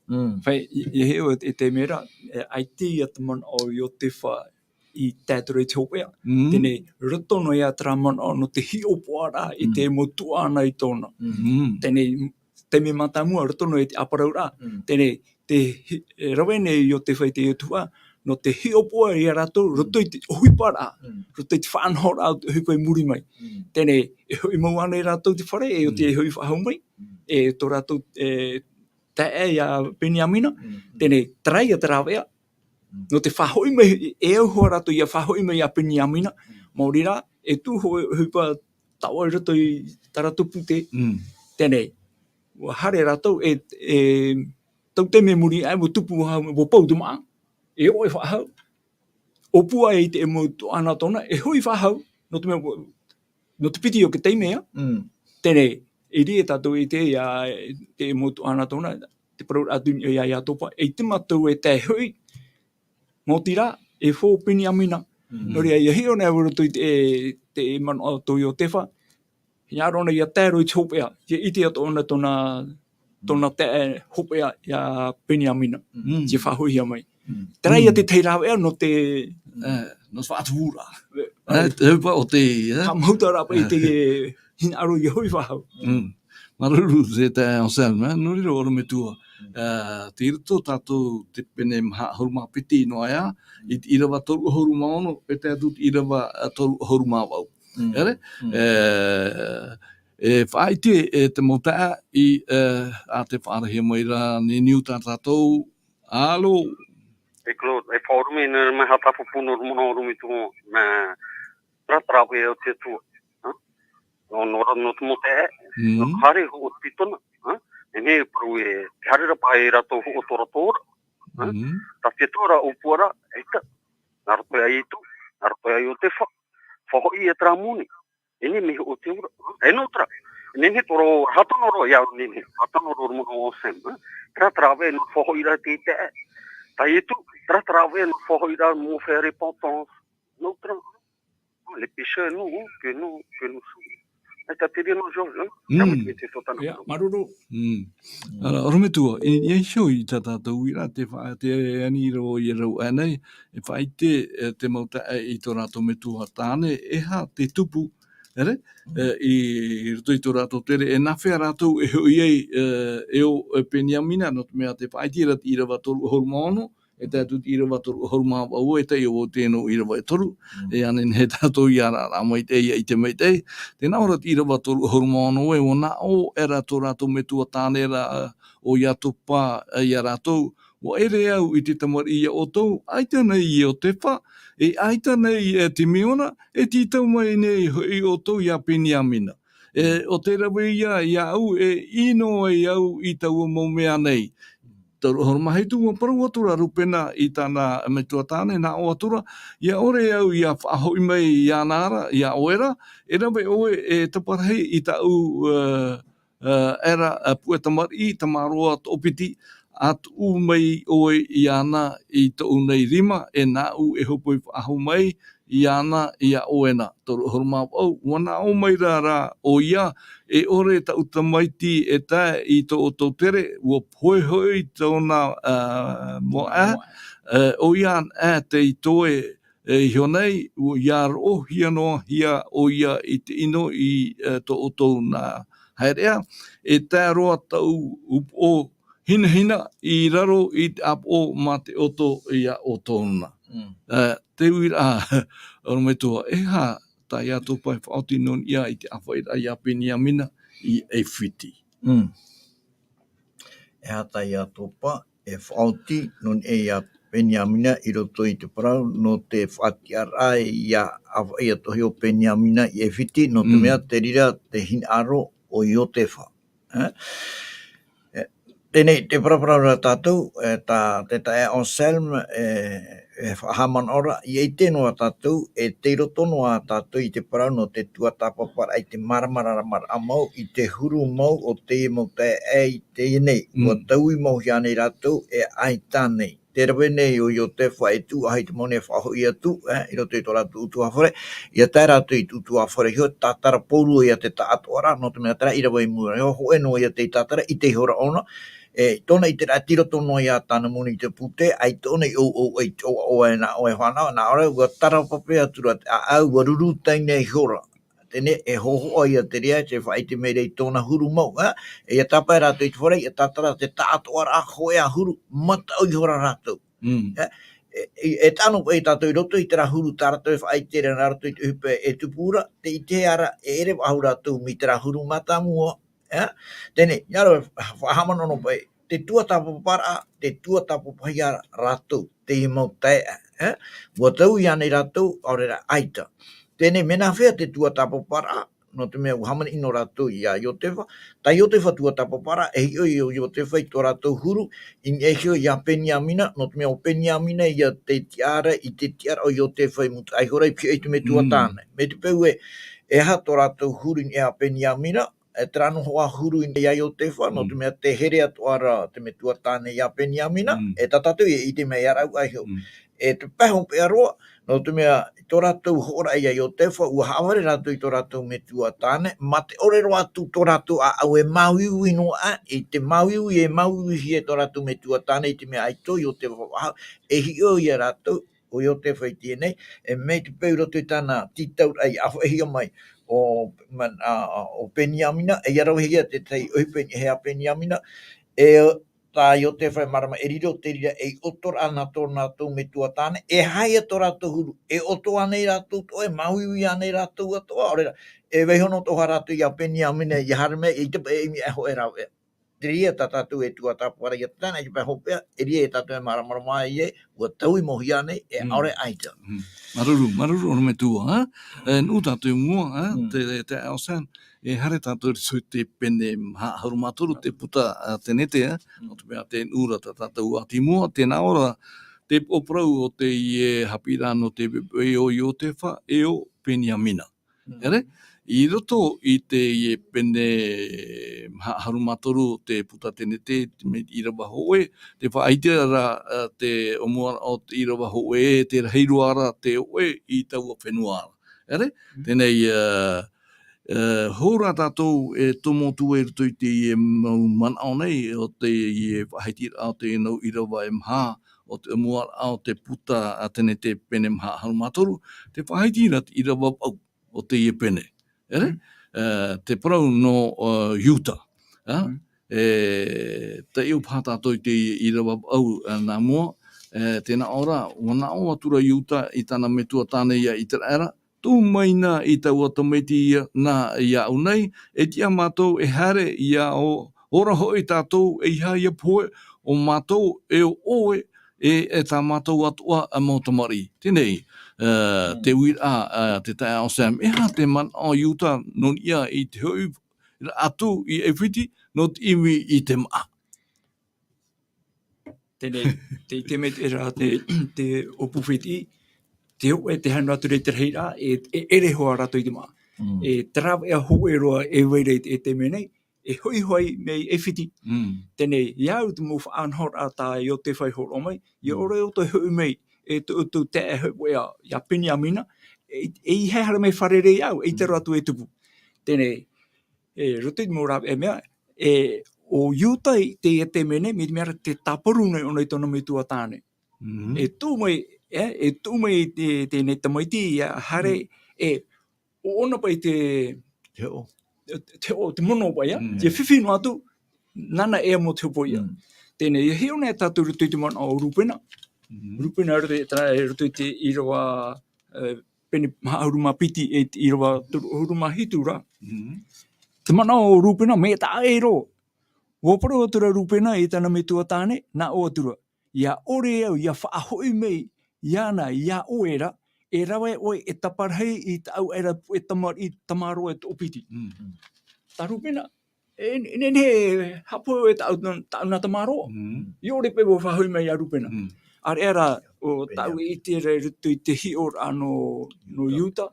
Mm. Fai, i, i heo e, e te mea ra, e, ʻaita ia te manaʻo o Iotefa i tae atu ra i te hopeʻa. Mm. Tēnei, roto noa ia terā manaʻo nō te hiʻopoʻaraʻa i te mau tuaʻana i tōna. Mm. Tēnei, te mea mātāmua, roto noa i te ʻāparauraʻa. Mm. Tēnei, te hi-, e rave nei Iotefa i te ʻōtuʻa, nō te hiʻopoʻa ia rātou, roto i te ʻohiparaʻa, Mm. roto i te faʻanahoraʻa o te ʻohipa i muri mai. Mm. Tēnei, e hoʻi mau ānei rātou i te fare, e ʻo te Mm. hoʻi faʻahou mai, Mm. e tō rātou, e, taeaʻe ia Peniamina, Mm. tēnei, terā ia te rāveʻa, Mm. nō te faʻahoʻi mai, e au hoʻi rātou ia faʻahoʻi mai ia Peniamina, Mm. maori rā, e tuʻu hoʻi, ʻohipa taʻoa i roto i tā rātou pūtē. Mm. Tēnei, ʻua haere rātou, e, e, tau te mea muri aʻe, ʻua tupu, ʻua, ʻua pau te māʻa. E ʻoʻe faʻahou. ʻŌpua i te mau tuaʻana tōna, e hoʻi faʻahou, nō te mea, nō te piti o te taime ïa. Mm. Tēnei, i reira tātou i te, ia, te mau tuaʻana tōna, te parau atu ia, ia, ia Iotefa, e te mātou e tae hoʻi, maoti rā, e fō Peniamina. Mm. Nō reira, ia hiʻo nei au i roto i te, te manaʻo tō Iotefa, hinaʻaro nei ia tae roa i te hopeʻa, ia ʻite atoʻa na tōna, tōna taeaʻe hopeʻa ia Peniamina, Mm. ia faʻahoʻihia mai. Mm. Terā ia Mm. te tahi rāveʻa nō te E, nō te faʻatupu ra. E, E, te ʻohipa o te, e? Haʻamahutaʻaraʻa paʻi te hinaʻaro ia hoʻi faʻahou. Mm. Māuruuru te taeaʻe Anselme, nō reira ʻorometua. Mm. E, tei roto tātou te pene maha ʻahuru mā piti noa ïa, i te ʻīrava toru ʻahuru mā ono, e tae atu te ʻīrava, e, toru ʻahuru mā vaʻu. Mm. ʻEre? Mm. E, e faʻaʻite, e te mau taeaʻe, e, ʻa te faʻarahia mai ra, niniu tā tātou, alo. E Claude, e faʻaoromia nei mai ha tāpupu nō Roma, nō Roma i tō, mā, rā te rāveʻa o te Atua. Ha? Nō, nō, nō te mau taeaʻe, Mm. nō haere hoʻi te tītona, ha? E nei e parau e, te haere ra paʻi rātou hoʻi tō rātou ora. Ha? Mm. Tā te Atua ra ʻōpua ra, ʻaita. Nā roto ia Ietu, nā roto ia Iotefa, faʻahoʻi ia terā moni. E nehenehe hoʻi te ora. E nō terā. E nehenehe tō rā, ha tano roa, ia nehenehe. Ha tano roa moni o Sem, ha? Terā te rāveʻa nō faʻahoʻi ra te taeaʻe. Tā Ietu, terā te rāveʻa nō faʻahoʻi ra mau fare repentance. Nō terā. Les péchés, nous, que nous, que nous sommes. E tā te reira nō George, ha? Mm. Ia, māuruuru. Mm. Ara, ʻorometua, i, i hōʻē i tā tātou uiraʻa, te fa-, te ani roa i rau ānei, e faʻaʻite, e, te mau taeaʻe i tō rātou metua tāne, e aha te tupu, ʻere? Mm. E, i roto i tō rātou tere, e nāfea rātou e hoʻi ai, e, e ʻo, e Peniamina, nō te mea te faʻaʻite ra te ʻīrava toru ʻahuru mā ono, e tae atu te ʻīrava toru ʻahuru mā vaʻu, e tae ʻo te nō ʻīrava e toru, Mm. e ānei nei tātou ia rā, rā maitaʻi, ia ʻite maitaʻi. Tē nā ʻō ra te ʻīrava toru ʻahuru mā ono ē, ʻua nā ʻō aʻera tō rātou metua tāne ra, ʻo Iotefa, ia rātou, ʻua ʻere au i te tamariʻi ia ʻoutou, ʻaita nei Iotefa, e ʻaita nei e Timeona, e tītau mai nei hoʻi ʻoutou ia Peniamina. E, ʻo te rave ia, iāʻu, e ʻino ai au i taua mau mea nei. Toru ʻahuru mā hitu, ʻua parau atu ra Rupena i tāna metua tāne, nā ʻō atu ra, ʻia ʻore au ʻia faʻahoʻi mai iāna ra, ia ʻoe ra, e rave ʻoe e taparahi i tāʻu, e, e, ʻaera, e, puʻe tamariʻi, tamāroa toʻopiti, ʻa tuʻu mai ʻoe iāna i tōʻu nei rima, e nāʻu e hōpoi faʻahou mai iāna, ia ʻoe na. Toru ʻahuru mā vaʻu, ʻua nā ʻō mai ra rā ʻoia, e ʻore taʻu tamaiti e tae i tō ʻoutou tere, ʻua pohe hoʻi tōna, e, moʻa, Moʻa. e, ʻoia anaʻe tei toe, e, iho nei, ʻua, ʻia roʻohia noa hia ʻoia i te ʻino i, e, tō ʻoutou nā haereʻa, e tae roa taʻu upoʻo hinahina i raro i te ʻāpoʻo mā te ʻoto ia ʻoutou na. Mm. E, te uiraʻa, ʻorometua, e aha tā Iotefa e faʻaoti nō niʻa i te ʻāfaʻiraʻa ia Peniamina i ʻAifiti. Mm. E aha tā Iotefa e faʻaoti nō niʻa ia Peniamina i roto i te parau, nō te faʻatiʻaraʻa ia ʻāfaʻi atoʻa o Peniamina i ʻAifiti, nō te Mm. mea te reira te hinaʻaro o Iotefa. E? Teie nei, te paraparau ra tātou, e, tā, te taeaʻe Anselme, e, e faʻahaʻamanaʻo ra, ʻia ʻite noa tātou, e tei roto noa tātou i te parau nō te tuatāpaparaʻa i te māramarama mau, i te huru mau o teie mau taeaʻe i teie nei. Mm. Ua taui mau hia nei rātou, e ʻaita nei. Te rave nei o Iotefa e tuʻu ahi te mau nei e faʻahoʻi atu, e, i roto i tō rātou ʻutuāfare, ʻia tae rātou i te ʻutuāfare iho, tātara pauroa ia te taʻatoʻaraʻa, nō te mea terā ʻīrava i mua, iho hōʻē noa ia tei tātara, ʻite ihora ʻōna, e, tōna ʻiteraʻa tei roto noa ia tāna moni i te pūtē, ʻaita ʻōna i ʻouʻou, ʻaita ʻoaʻoa e nā ʻoe e fānau, nā ʻō ra, ua tara pape atu ra te ʻāʻau, ua ruru teie nei ihora. Teie, e hōhoʻa ia te reira, e faʻaʻite mai ra i tōna huru mau, ā, e ʻia tāpae rātou i te fare, ʻia tātara te taʻatoʻaraʻa hōʻē ā huru, mataʻu ihora rātou. Mm. Ā, e, e, e tae noa paʻi tātou i roto i terā huru tā rātou e faʻaʻite ra nā roto i te ʻohipa e tupu ra, tē ʻitehia ra, e ʻere faʻahou rātou mai terā huru mātāmua, ā. Teie, ʻia rave, faʻahaʻamanaʻo noa paʻi, te tuatāpaparaʻa, te tuatāpapahia rātou, teie mau taeaʻe, ā. Ua taui ānei rātou, ʻaore rā ʻaita. Teie, mea nāfea te tuatāpaparaʻa, nō te mea ua hāmani noa rātou ia Iotefa, tā Iotefa tuatāpaparaʻa, e hiʻo ïa ʻo Iotefa i tō rātou huru, i niʻa iho ia Beniamina, nō te mea ʻo Beniamina ia tei tiʻa ra i te tiʻaraʻa o Iotefa i mutaʻa ihora i pihaʻi i te metua Mm. tāne. Mai te peu ē, e aha tō rātou huru i niʻa ia Beniamina, e terā noa hoʻi huru i niʻa ia Iotefa, nō te Mm. mea tē here atoʻa ra te metua tāne ia Beniamina, Mm. e tā tātou e ʻite mai ia rāua iho. Mm. E te pae hopeʻa roa, nō te mea, i tō rātou hoʻoraʻa ia Iotefa, ua haʻavare rātou i tō rātou metua tāne, mā te ʻore roa atu tō rātou ʻāʻau e māuiui noa aʻe, i te māuiui e māuiuihia e tō rātou metua tāne, i te mea ʻaita ʻo Iotefa faʻahou, e hiʻo ïa rātou, ʻo Iotefa i teie nei, e mai te peu i roto i tāna tītauraʻa i ʻāfaʻihia mai ʻo, man-, a, a, ʻo Beniamina, e ʻia ravehia te tahi ʻohipa i niʻa ia Beniamina, e tā Iotefa e mārama e riro te reira ei ʻoto ra nā tō rātou metua tāne, e aha ïa tō rātou huru, e ʻoto ānei rātou atoʻa, e māuiui ānei rātou atoʻa, ʻaore rā, e vaiiho noa atoʻa rātou ia Beniamina, ʻia haere mai, ʻeita paʻi e ʻimi aʻe hōʻē rāveʻa. Te reira tā tātou e tuatāpaparaʻa ia te tāne, i te pae hopeʻa, e reira ia tātou e māramarama ai ē, ua taui mau hia nei, e Mm. ʻaore ʻaita. Mm. Māuruuru, māuruuru ʻorometua, ā? E, nuʻu tātou i mua, ā? Mm. Te, te, te Anselme, e haere tātou i te pene maha ʻahuru mā toru, te puta, ā, Tenete, ā? Mm. Nō te mea tē nuʻu ra tā tātou atu i mua, tē nā ʻō ra, te upoʻo parau o teie haʻapiʻiraʻa nō te poʻipoʻi o Iotefa, e ʻo Beniamina. Mm. ʻEre? I roto i teie pene maha ʻahuru mā toru, te puta Tenete, te mea ʻīrava hōʻē, tē faʻaʻite ra, ā, te ʻōmuaraʻa o te ʻīrava hōʻē, tē rahi roa ra te hōʻē i taua fenua ra. ʻEre? Mm. Teie nei, ā, ā, hou rā tātou e tomo atu i roto i teie mau manaʻo nei, o teie faʻahitiraʻa o teie nau ʻīrava e maha, o te ʻōmuaraʻa o te puta a Tenete pene maha ʻahuru mā toru, tē faʻahiti ra te ʻīrava vaʻu o teie pene. ʻEre? Mm. Ā, te parau nō, ā, Iuta. Ā? Mm. E, taiʻo paha tātou i te ʻīrava vaʻu, ā, nā mua, e, tē nā ʻō ra, ua nāʻō atu ra Iuta i tāna metua tāne ia ʻĪteraʻera, tuʻu mai na i taua tamaiti ia, nā iāʻu nei, e tiʻa mātou e haere ia ʻō, ʻo ora hoʻi tātou eiaha ia pohe, ʻo mātou e ʻo ʻoe, e, e tā mātou atoʻa mau tamariʻi. Teie nei, ā, Mm. te uiraʻa, ā, te taeaʻe Anselme, e aha te manaʻo o Iuta nō niʻa i te hoʻi ra atu i ʻAifiti, nō te ʻimi i te māʻa. Teie nei, te, te mea terā te, te ʻōpū fētiʻi, te hōʻē tē haere noa atu ra i te rahiraʻa, e, e ʻere hoʻi rātou i te māʻa. Mm. E te rāveʻa hōʻē roa e vai ra i te, i te mea nei, e hoʻi hoʻi mai ʻAifiti. Mm. Teie nei, iāʻu te mau faʻanahoraʻa tā Iotefa i hōroʻa mai, ʻia Mm. ʻore ʻoutou e hoʻi mai, e tō, tō te, e hoʻi mai ia, ia Beniamina, e, e ʻeiaha e haere mai fārerei iāʻu, ʻeita Mm. roa atu e tupu. Teie nei, e, roto i te mau rāveʻa mea, e, ʻo Iuta i te, i te mea nei, mai te mea ra tē tāparu nei ʻōna i tōna metua tāne. Mm. E tuʻu mai, e, e tuʻu mai te, teie nei tamaiti ia haere, Mm. e, ʻo ʻōna paʻi te, Te hoʻo. te, te hoʻo, te mono paʻi ia, Mm. te fifi noa atu, nāna e amo te hopoiʻa. Mm. Teie nei, e hiʻo nei tātou roto i te manaʻo o Rupena. Mm. Rupena roto i te, roto i te ʻīrava, e, pene maha ʻahuru mā piti e te ʻīrava toru ʻahuru mā hitu ra. Mm. Te manaʻo o Rupena, mea taʻa ʻē roa. Ua parau atu ra Rupena i tāna metua tāne, nā ʻō atu ra. ʻIa ʻore au, ʻia faʻahoʻi mai, iāna, iā ʻoe ra, e rave ʻoe e taparahi i tāʻu aʻera puʻe tamariʻi, tamaroa e toʻopiti. Mm. Tā Rupena, e, e nehenehe e haʻapohe ʻoe tāʻu, tāʻu nā tamaroa. Mm. ʻIa ʻore paʻi ʻua faʻahoʻi mai ia Rupena. Mm. ʻĀreʻa rā, ʻo tāʻu e ʻite ra i roto i te hiʻoraʻa nō, nō Iuta.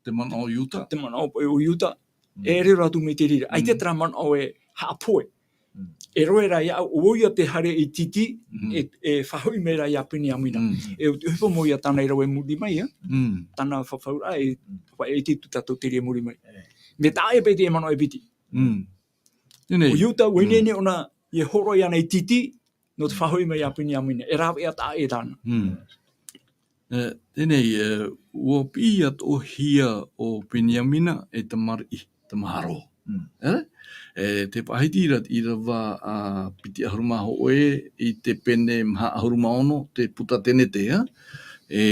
Te manaʻo o Iuta. Te manaʻo paʻi o Iuta. Mm. E riro atu mai te reira. ʻAita terā manaʻo e haʻapohe. Mm. E roaʻa rā iāʻu, ʻo ia te haere ʻītītī, mm, e, e faʻahoʻi mai ra ia Peniamina. Mm. E ʻo te ʻohipa mau ia tāna i rave i muri mai, ā? Mm. Tāna fafauraʻa, e, mm, faʻaʻite atu tātou te reira i muri mai. E. Mea taʻa ʻē paʻi te manaʻo e piti. Mm. Teie nei. ʻO Iuta, ʻua ineine ʻōna, ʻia hōroʻa iāna ʻītītī, nō te faʻahoʻi mai ia Peniamina. E rāveʻa taʻa ʻē tāna. Mm. E, teie nei, e, ʻua piʻi atoʻahia ʻo Peniamina e tamariʻi tamaroa. Mm. E? E, tē faʻahiti ra te ʻīrava, ā, piti ʻahuru mā hōʻē i te pene maha ʻahuru mā ono, te puta tenete, ā? E,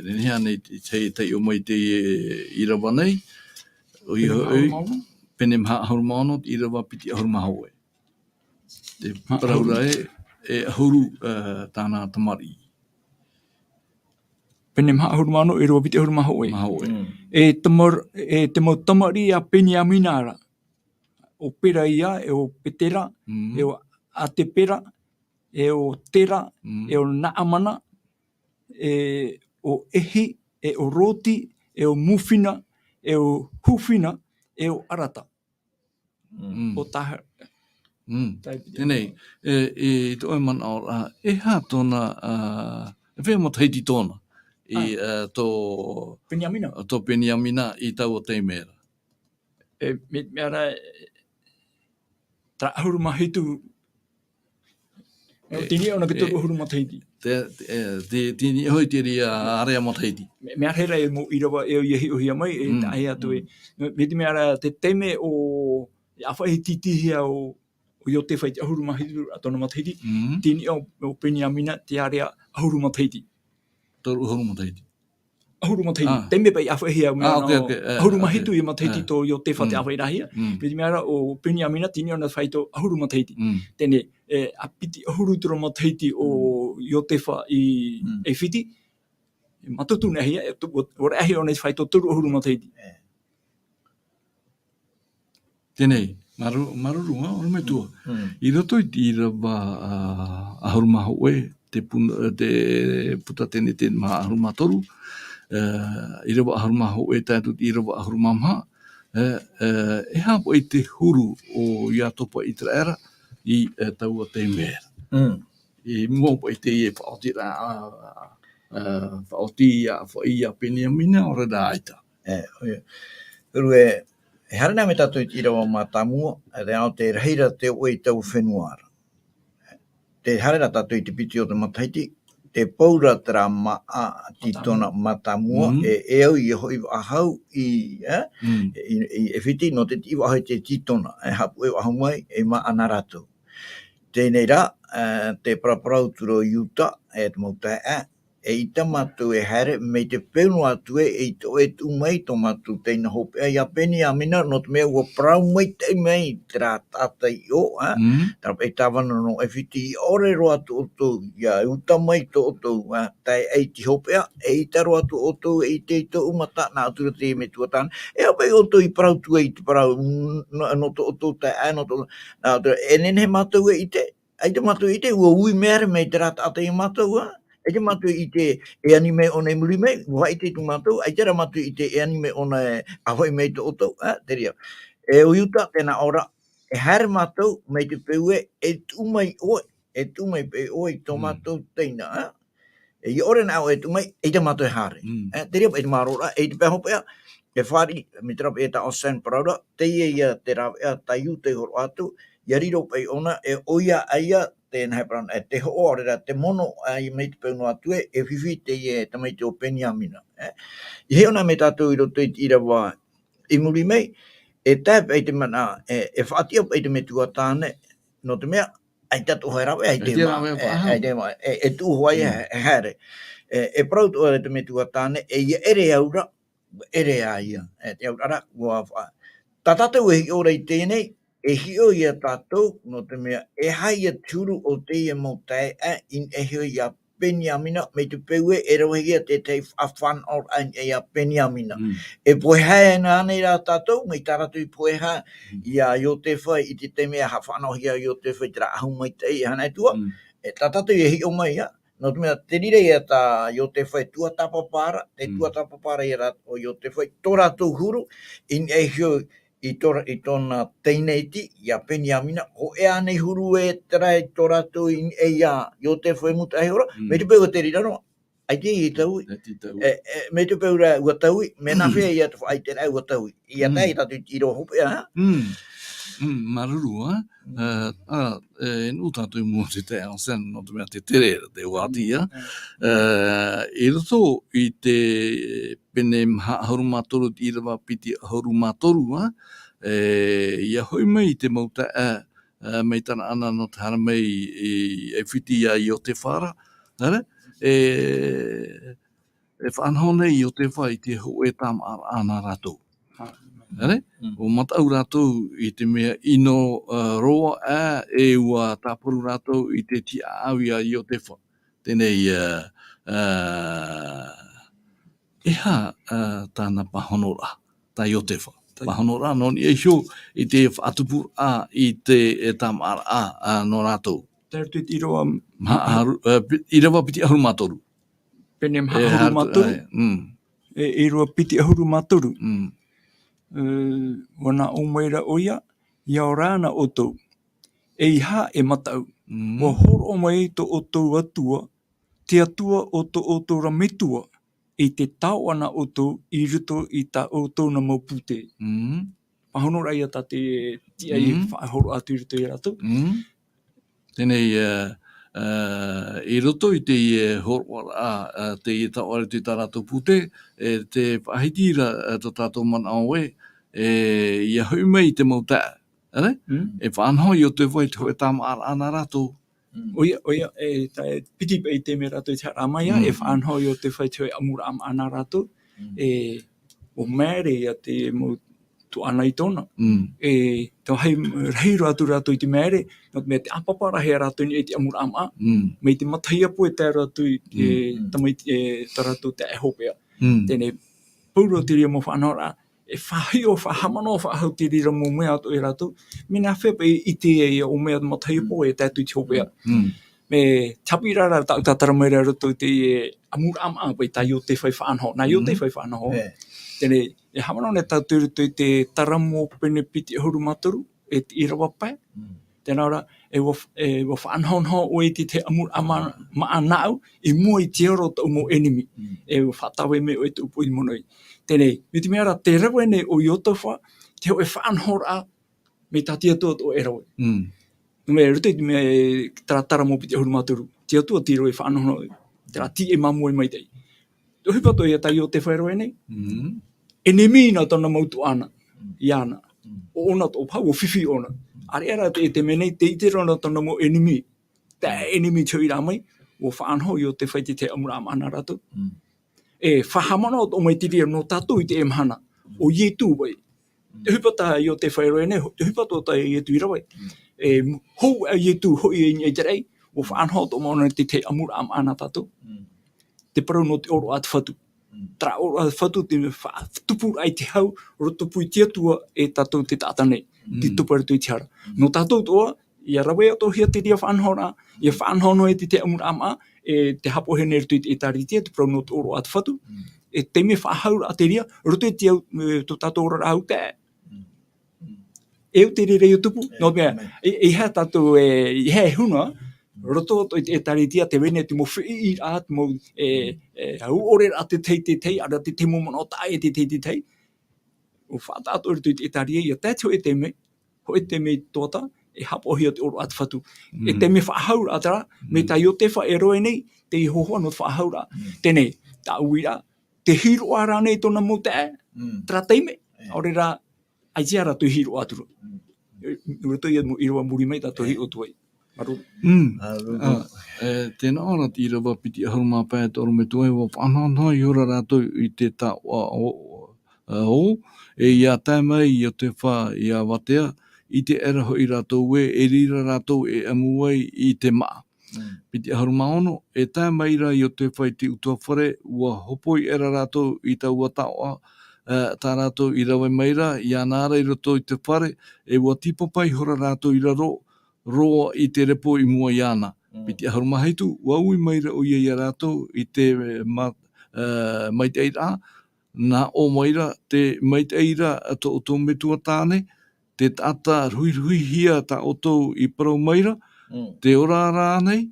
nehenehe ānei te, te, taiʻo mai te ʻīrava nei, ʻoia hoʻi, pene maha ʻahuru mā ono, te ʻīrava piti ʻahuru mā hōʻē. Te parau ra ē, e ʻahuru, ā, tāna tamariʻi. Pene maha ʻahuru mā ono, ʻīrava piti ʻahuru mā hōʻē. Mā hōʻē. Mm. E tamar-, e te mau tamariʻi a Peniamina ra. ʻO Peraia, e ʻo Petera, mm, e ʻo Atepera, e ʻo Tera, mm, e ʻo Naamana, e ʻo Ehi, e ʻo Roti, e ʻo Mufina, e ʻo Hufina, e ʻo Arata. Mm. ʻO Taha-, mm, Taha-, teie nei, e, e, i tō ʻoe manaʻo, ā, e aha tōna, ā, e fea matahiti tōna, i, ā, tō Peniamina. Tō Peniamina i taua taime ra. E, mea, mea ra, e, terā ʻahuru mā hitu, E, tini ʻona ki te toru ʻahuru matahiti. Te, te, e, te, tini hoʻi te reira area matahiti. Me, mea rā e mau ʻīrava e ʻia hiʻohia mai, e, mm, taʻa atu e. Mm. Me, me te mea ra te taime o, e ʻāfaʻi tītīhia o, o Iotefa i te ʻahuru mā hitu a tōna matahiti, mm, tini o, o Peniamina te area ʻahuru matahiti. Toru ʻahuru matahiti. ʻAhuru matahiti. Ah. Taime paʻi ʻāfaʻihia, mea ah, ok, nō, ok, eh, ʻahuru mā hitu ia matahiti tō Iotefa te ʻāfaʻiraʻahia. Mm. Piti mea ra, ʻo Peniamina, tini ʻona fāito ʻahuru matahiti. Mm. Teie nei, e, ʻa piti ʻahuru te matahiti o Iotefa i, mm, ʻAifiti. E mātutu nei hia, e tu-, ʻo, ʻo reʻahia ʻōna i fāito toru ʻahuru matahiti. Eh. Teie nei, māuruuru, māuruuru, ā, ʻorometua. Mm. I roto i te ʻīrava, ā, ʻahuru mā hōʻē, te pun-, te puta tenete maha ʻahuru mā toru, ā, ʻīrava ʻahuru mā hōʻē tae atu i te ʻīrava ʻahuru mā maha, ā, ā, e aha paʻi te huru o Iatopa ʻĪteraʻera i, ā, taua taime ra. Mm. I mua paʻi i teie faʻaotiraʻa, ā, ā, faʻaoti ia, faʻaoti ia Peniamina, ʻaore rā ʻaita. E, ʻoia. Huru ē, e haere na mai tātou i te ʻīrava mātāmua, e te ao te rahi ra te oʻe i taua fenua ra. Tē haere ra tātou i te piti o te matahiti, tē pou ra terā māʻa tītona mātāmua, mm, e, e au ʻia hoʻi faʻahou i, e, mm, i, i ʻAifiti, nō te tiʻi faʻahou i te tītona, e haʻapuʻe faʻahou mai, e māʻa na rātou. Teie nei rā, e, tē paraparau atu ra ʻo Iuta, e te mau taeaʻe, eʻita mātou e haere, mai te peu noa atu ē, eʻita ʻoe e tuʻu mai tō mātou teina hopeʻa ia Peniamina, nō te mea ʻua parau maitaʻi mai terā taʻata iʻo, ā, mm, terā paʻi tāvana nō ʻAifiti, ʻaore roa atu ʻoutou ʻia uta mai tō ʻoutou, ā, taeaʻe i te hopeʻa, eʻita roa atu ʻoutou e ʻite i tōʻu mata, nā ʻoutou te metua tāne, e aha paʻi ʻoutou i parau atu ai i te parau, n-, n-, nō tō ʻoutou taeaʻe, nō tō, nā ʻoutou, e nehenehe mātou e ʻite, ʻAita mātou i ʻite, ʻua ui mai ra mai terā taʻata ia mātou, ā? ʻAita mātou i ʻite e ani mai ʻōna i muri mai, ʻua faʻaʻite atu mātou, ʻaita rā mātou i ʻite e ani mai ʻōna e ʻāfaʻi mai tō ʻoutou, ā? Te reira. E ʻo Iuta, tēnā ʻō ra, e haere mātou, mai te peu ē, e tuʻu mai ʻoe, e tuʻu mai paʻi ʻoe i tō, mm, mātou teina, ā? E ʻia ʻore na ʻoe e tuʻu mai, eʻita mātou e haere. Mm. E, te reira paʻi te māroraʻa, eʻita paʻi hopeʻa, e fāriʻi, mai terā paʻi e taʻo San Paraura, teie ia te rāveʻa taiʻo tei hōroʻa atu, ʻia riro paʻi ʻōna, e ʻoia ïa, tēnā e parau, e te hoʻo, ʻaore rā te mono, ā, i mai te peu noa atu ē, e fifi teie tamaiti o Peniamina, e. I hiʻo na mai tātou i roto i te ʻīrava i muri mai, e tae paʻi te manaʻo, e, e faʻatiʻa paʻi te metua tāne, nō te mea, ʻaita atoʻa e rave, ʻaita e, ʻaita e mā, rave e, paʻaha. ʻAita e mā, e, e tuʻu hoʻi, mm, e, e haere. E, e parau atoʻa ra te metua tāne, e ʻia ʻere au ra, ʻere ā ïa. E, te auraʻa ra, ʻua fa-, tā tātou e hiʻo ra i teie nei, e hiʻo ïa tātou, nō te mea, e aha ïa te huru o teie mau taeaʻe, i niʻa iho ia Peniamina, mai te peu ē, e ravehia te tahi faʻafānaʻoraʻa i niʻa iā Peniamina. Mm. E pohe hā e nā nei rā tātou, mai tā rātou i pohe hā, Mm. iā Iotefa i te taime e haʻafānaʻohia Iotefa i terā ʻahu maitaʻi, e hana e tua. Mm. E tā tātou e hiʻo mai ia, nō te mea te reira ia tā Iotefa e tuatāpapa ra, te Mm. tuatāpapa ra ia rā o Iotefa i tō rātou huru, i niʻa iho i tō ra-, i tōna teineiti, iā Peniamina, hōʻē ānei huru e terā i tō rātou i niʻa iā Iotefa e mūtaʻa iho ra, Mm. mai te peu ʻua te reira noa, ʻaita i taui. ʻAita i taui. E, e, mai te peu rā ʻua taui, mea nāfea ia te faʻaʻiteraʻa ʻua taui. Ia Mm. tae tātou i te ʻīrava hopeʻa, ha? Mm. Mm, māuruuru, ha? Mm. Ā, ā, e, nō tātou i mua i te taeaʻe Anselme, nō te mea te tere ra, te uāti, ha? Mm. Ā, i roto i te pene maha ʻahuru mā toru, te ʻīrava piti ʻahuru mā toru, ā, e, ʻia hoʻi mai te mau taeaʻe, ā, mai Tanaana nō te haere mai i, i ʻAifiti iā Iotefa ra, āre, e, e faʻanaho nei Iotefa i te hōʻē tāmāʻaraʻa nā rātou. Āre? Mm. ʻUa mataʻu rātou i te mea ʻino, ā, roa aʻe, e ʻua tāparu rātou i te tiʻaʻau iā Iotefa. Teie nei, ā, ā, e aha, ā, tāna pāhonoraʻa, tā Iotefa. Tā- Pāhonoraʻa nō niʻa iho i te faʻatupuraʻa i te, e, tāmāʻaraʻa, ā, nō rātou. Tae atu i te ʻīrava Maha ʻahuru, ā, pi-, ʻīrava piti ʻahuru mā toru. Pene maha E, ʻahuru mā toru. Ai, mm. E, ʻīrava piti ʻahuru mā toru. Mm. E, ʻua nā ʻō mai ra ʻoia, ʻia ora na ʻoutou. E aha e mataʻu. Mm. ʻUa hōroʻa mai tō ʻoutou Atua, te Atua o tō ʻoutou ra metua, i te taoʻa na ʻoutou i roto i tā ʻoutou na mau pūtē. Mm. Pāhonoraʻa ia tā te tiʻa i Mm. faʻahōroʻa atu i roto iā rātou. Mm. Teie nei, ā, ā, i roto i teie hōroʻaraʻa, ā, teie taoʻa i roto i tā rātou pūtē, e te faʻahiti ra, ā, tō tātou manaʻo ē, e, ʻia hoʻi mai i te mau taeaʻe. Āre? Mm. E faʻanaho Iotefa i te hōʻē tāmāʻaraʻa nā rātou. Mm. ʻOia, ʻoia, e, tā, e piti paʻi te mea rātou i te haere mai, ā, Mm. e faʻanaho Iotefa i te hōʻē ʻamuraʻa maʻa nā rātou. Mm. E, ʻua māere ia te mau tuaʻana i tōna. Mm. E, te vāhi rahi roa atu rātou i te māere, nō te mea te ʻāpapa rahi a rātou i niʻa i te ʻamuraʻa maʻa. Mm. Mai te matahiapo e tae roa atu i te Mm. tamaiti, e, tā rātou taeaʻe hopeʻa. Mm. Teie nei, pauroa te reira mau faʻanahoraʻa, e faʻahiʻo, faʻahaʻamanaʻo, faʻahou te reira mau mea atoʻa e rātou, mea nāfea paʻi i ʻite ai ʻo mea matahiapo e tae atu i te hopeʻa. Mm. Mea te haʻapiʻiraʻa tāʻu tātara mai ra i roto i te, e, ʻamuraʻa maʻa paʻi tā Iotefa i faʻanaho. Nā Mm. Iotefa i faʻanaho. E. Teie nei, e haʻamanaʻo nei tātou i roto i te Taramo pene piti ʻahuru mā toru, e te ʻīrava pae. Mm. Tē nā ʻō ra, e ʻua f-, e ʻua faʻanahonaho ʻoe i te tahi ʻamuraʻa ma-, maʻa nāʻu, i mua i te aro o tōʻu mau ʻenemi. Mm. E ʻua faʻatāvai mai ʻoe i tōʻu poʻi monoʻi. Teie nei, mai te mea ra, tē rave nei ʻo Iotefa, te hōʻē faʻanahoraʻa, mai tā te Atua atoʻa e rave. Mm. Nō te mea, i roto i te mea, e, terā Taramo piti ʻahuru mā toru. Te Atua tei rave faʻanahonaho, terā tīaʻi māmoe maitaʻi. Te ʻohipa atoʻa ia tā Iotefa e rave nei. Mm. ʻEnemi nā tōna mau tuaʻana, Mm. iāna. Mm. ʻO ʻōna atoʻa paha, ʻua fifi ʻōna. ʻĀreʻa rā te, te mea nei, tē ʻite ra na tōna mau ʻenemi. Te ʻenemi te hoʻiraʻa mai, ʻua faʻanaho Iotefa i te tahi ʻamuraʻa maʻa nā rātou. Mm. E faʻahaʻamanaʻo atoʻa mai te reira nō tātou i teie mahana. Mm. ʻO Ietu paʻi. Mm. Te ʻohipa tā Iotefa e rave nei, te ʻohipa atoʻa tā Ietu i rave. Mm. E, hou ā Ietu hoʻi i niʻa i te raʻi, ʻua faʻanaho atoʻa mai ʻōna i te tahi ʻamuraʻa maʻa nā tātou. Mm. Te parau nō te ʻōroʻa a te Fatu. Mm. Terā ʻōroʻa a te Fatu, te faʻatupuraʻa i te hau, rotopū i te Atua e tātou te taʻata nei. Te Mm. tupu i roto i te hara. Mm. Nō tātou atoʻa, ʻia rave atoʻahia te reira faʻanahoraʻa, ʻia faʻanaho noa i te tahi ʻamuraʻa maʻa, e te haʻapaʻohia nei i roto i te ʻĒtārētia, te parau nō te ʻōroʻa a te Fatu. Mm. E te mea faʻahauraʻa te reira, roto i te au, e, tō tātou oraraʻa autae. Mm. Mm. E au te reira ʻia tupu, E, nō te mea, amen. E, e aha tātou, e, e aha e huna, roto, roto i te ʻĒtārētia, tē vai nei te mau feʻiraʻa, te mau, e, e, au ʻore rā te tahi, te tahi, ʻaore rā te tahi mau manaʻo taʻa ʻē te tahi, te tahi. ʻUa faʻataʻa atoʻa i roto i te ʻĒtārētia, ʻia tae te hōʻē taime, hōʻē taime i te tuatāpapa, e haʻapaʻohia te ʻōroʻa a te Fatu. E Mm. te mea faʻahauraʻa terā, mai Mm. tā Iotefa e rave nei, te hōhoʻa nō te faʻahauraʻa. Mm. Teie nei, tā uiraʻa, tē hiroʻa ra nei tōna mau taeaʻe, Mm. terā taime, E. ʻaore rā, ʻaita rātou i hiroʻa atu ra. Mm. E, roto ia mau ʻīrava muri mai, tātou E. hiʻo atu ai. Māuruuru. Mm. Māuruuru. Ā, e, tē nā ʻō ra te ʻīrava piti ʻahuru mā pae, e toru metua, ʻua faʻanahonaho ihora rātou i te taoʻa o, o, e ʻia tae mai Iotefa iā Avatea, ʻite aʻera hoʻi rātou ē, e reira rātou e ʻamu ai i te maʻa. Piti ʻahuru mā ono, e tae mai ra Iotefa i te ʻutuāfare, ua hopoi aʻera rātou i taua taoʻa, ā, tā rātou i rave mai ra, iāna ra i roto i te fare, e ua tīpapa ihora rātou i raro, roa i te repo i mua iāna. Piti ʻahuru mā hitu, ua ui mai ra ʻoia iā rātou i te ma-, ā, maitaʻiraʻa, nā ʻō mai ra, tē maitaʻi ra tō ʻoutou metua tāne, te taʻata ruhiruhihia tā ʻoutou i parau mai ra, te ora ra ānei,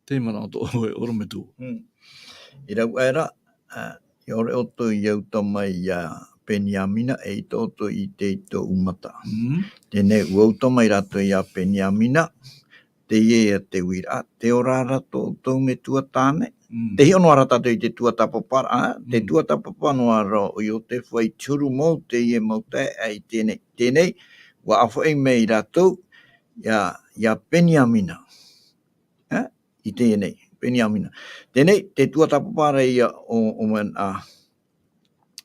tē manaʻo atoʻa vau e ʻorometua. I rave aʻera, ā, ʻia ʻore ʻoutou i uta mai iā Peniamina, eʻita ʻoutou i ʻite i tōʻu mata. Teie nei, ua uta mai rātou iā Peniamina, teie ia te uiraʻa, te ora ra tō ʻoutou metua tāne. Tē hiʻo noa ra tātou i te tuatāpapa ra, te tuatāpapa noa ra o Iotefa i te huru mau, teie mau taeaʻe i teie nei. Teie nei, ua ʻāfaʻi mai rātou, iā, iā Peniamina. Ā, i teie nei, Peniamina. Teie nei, te tuatāpapa ra ia o, o mea, ā,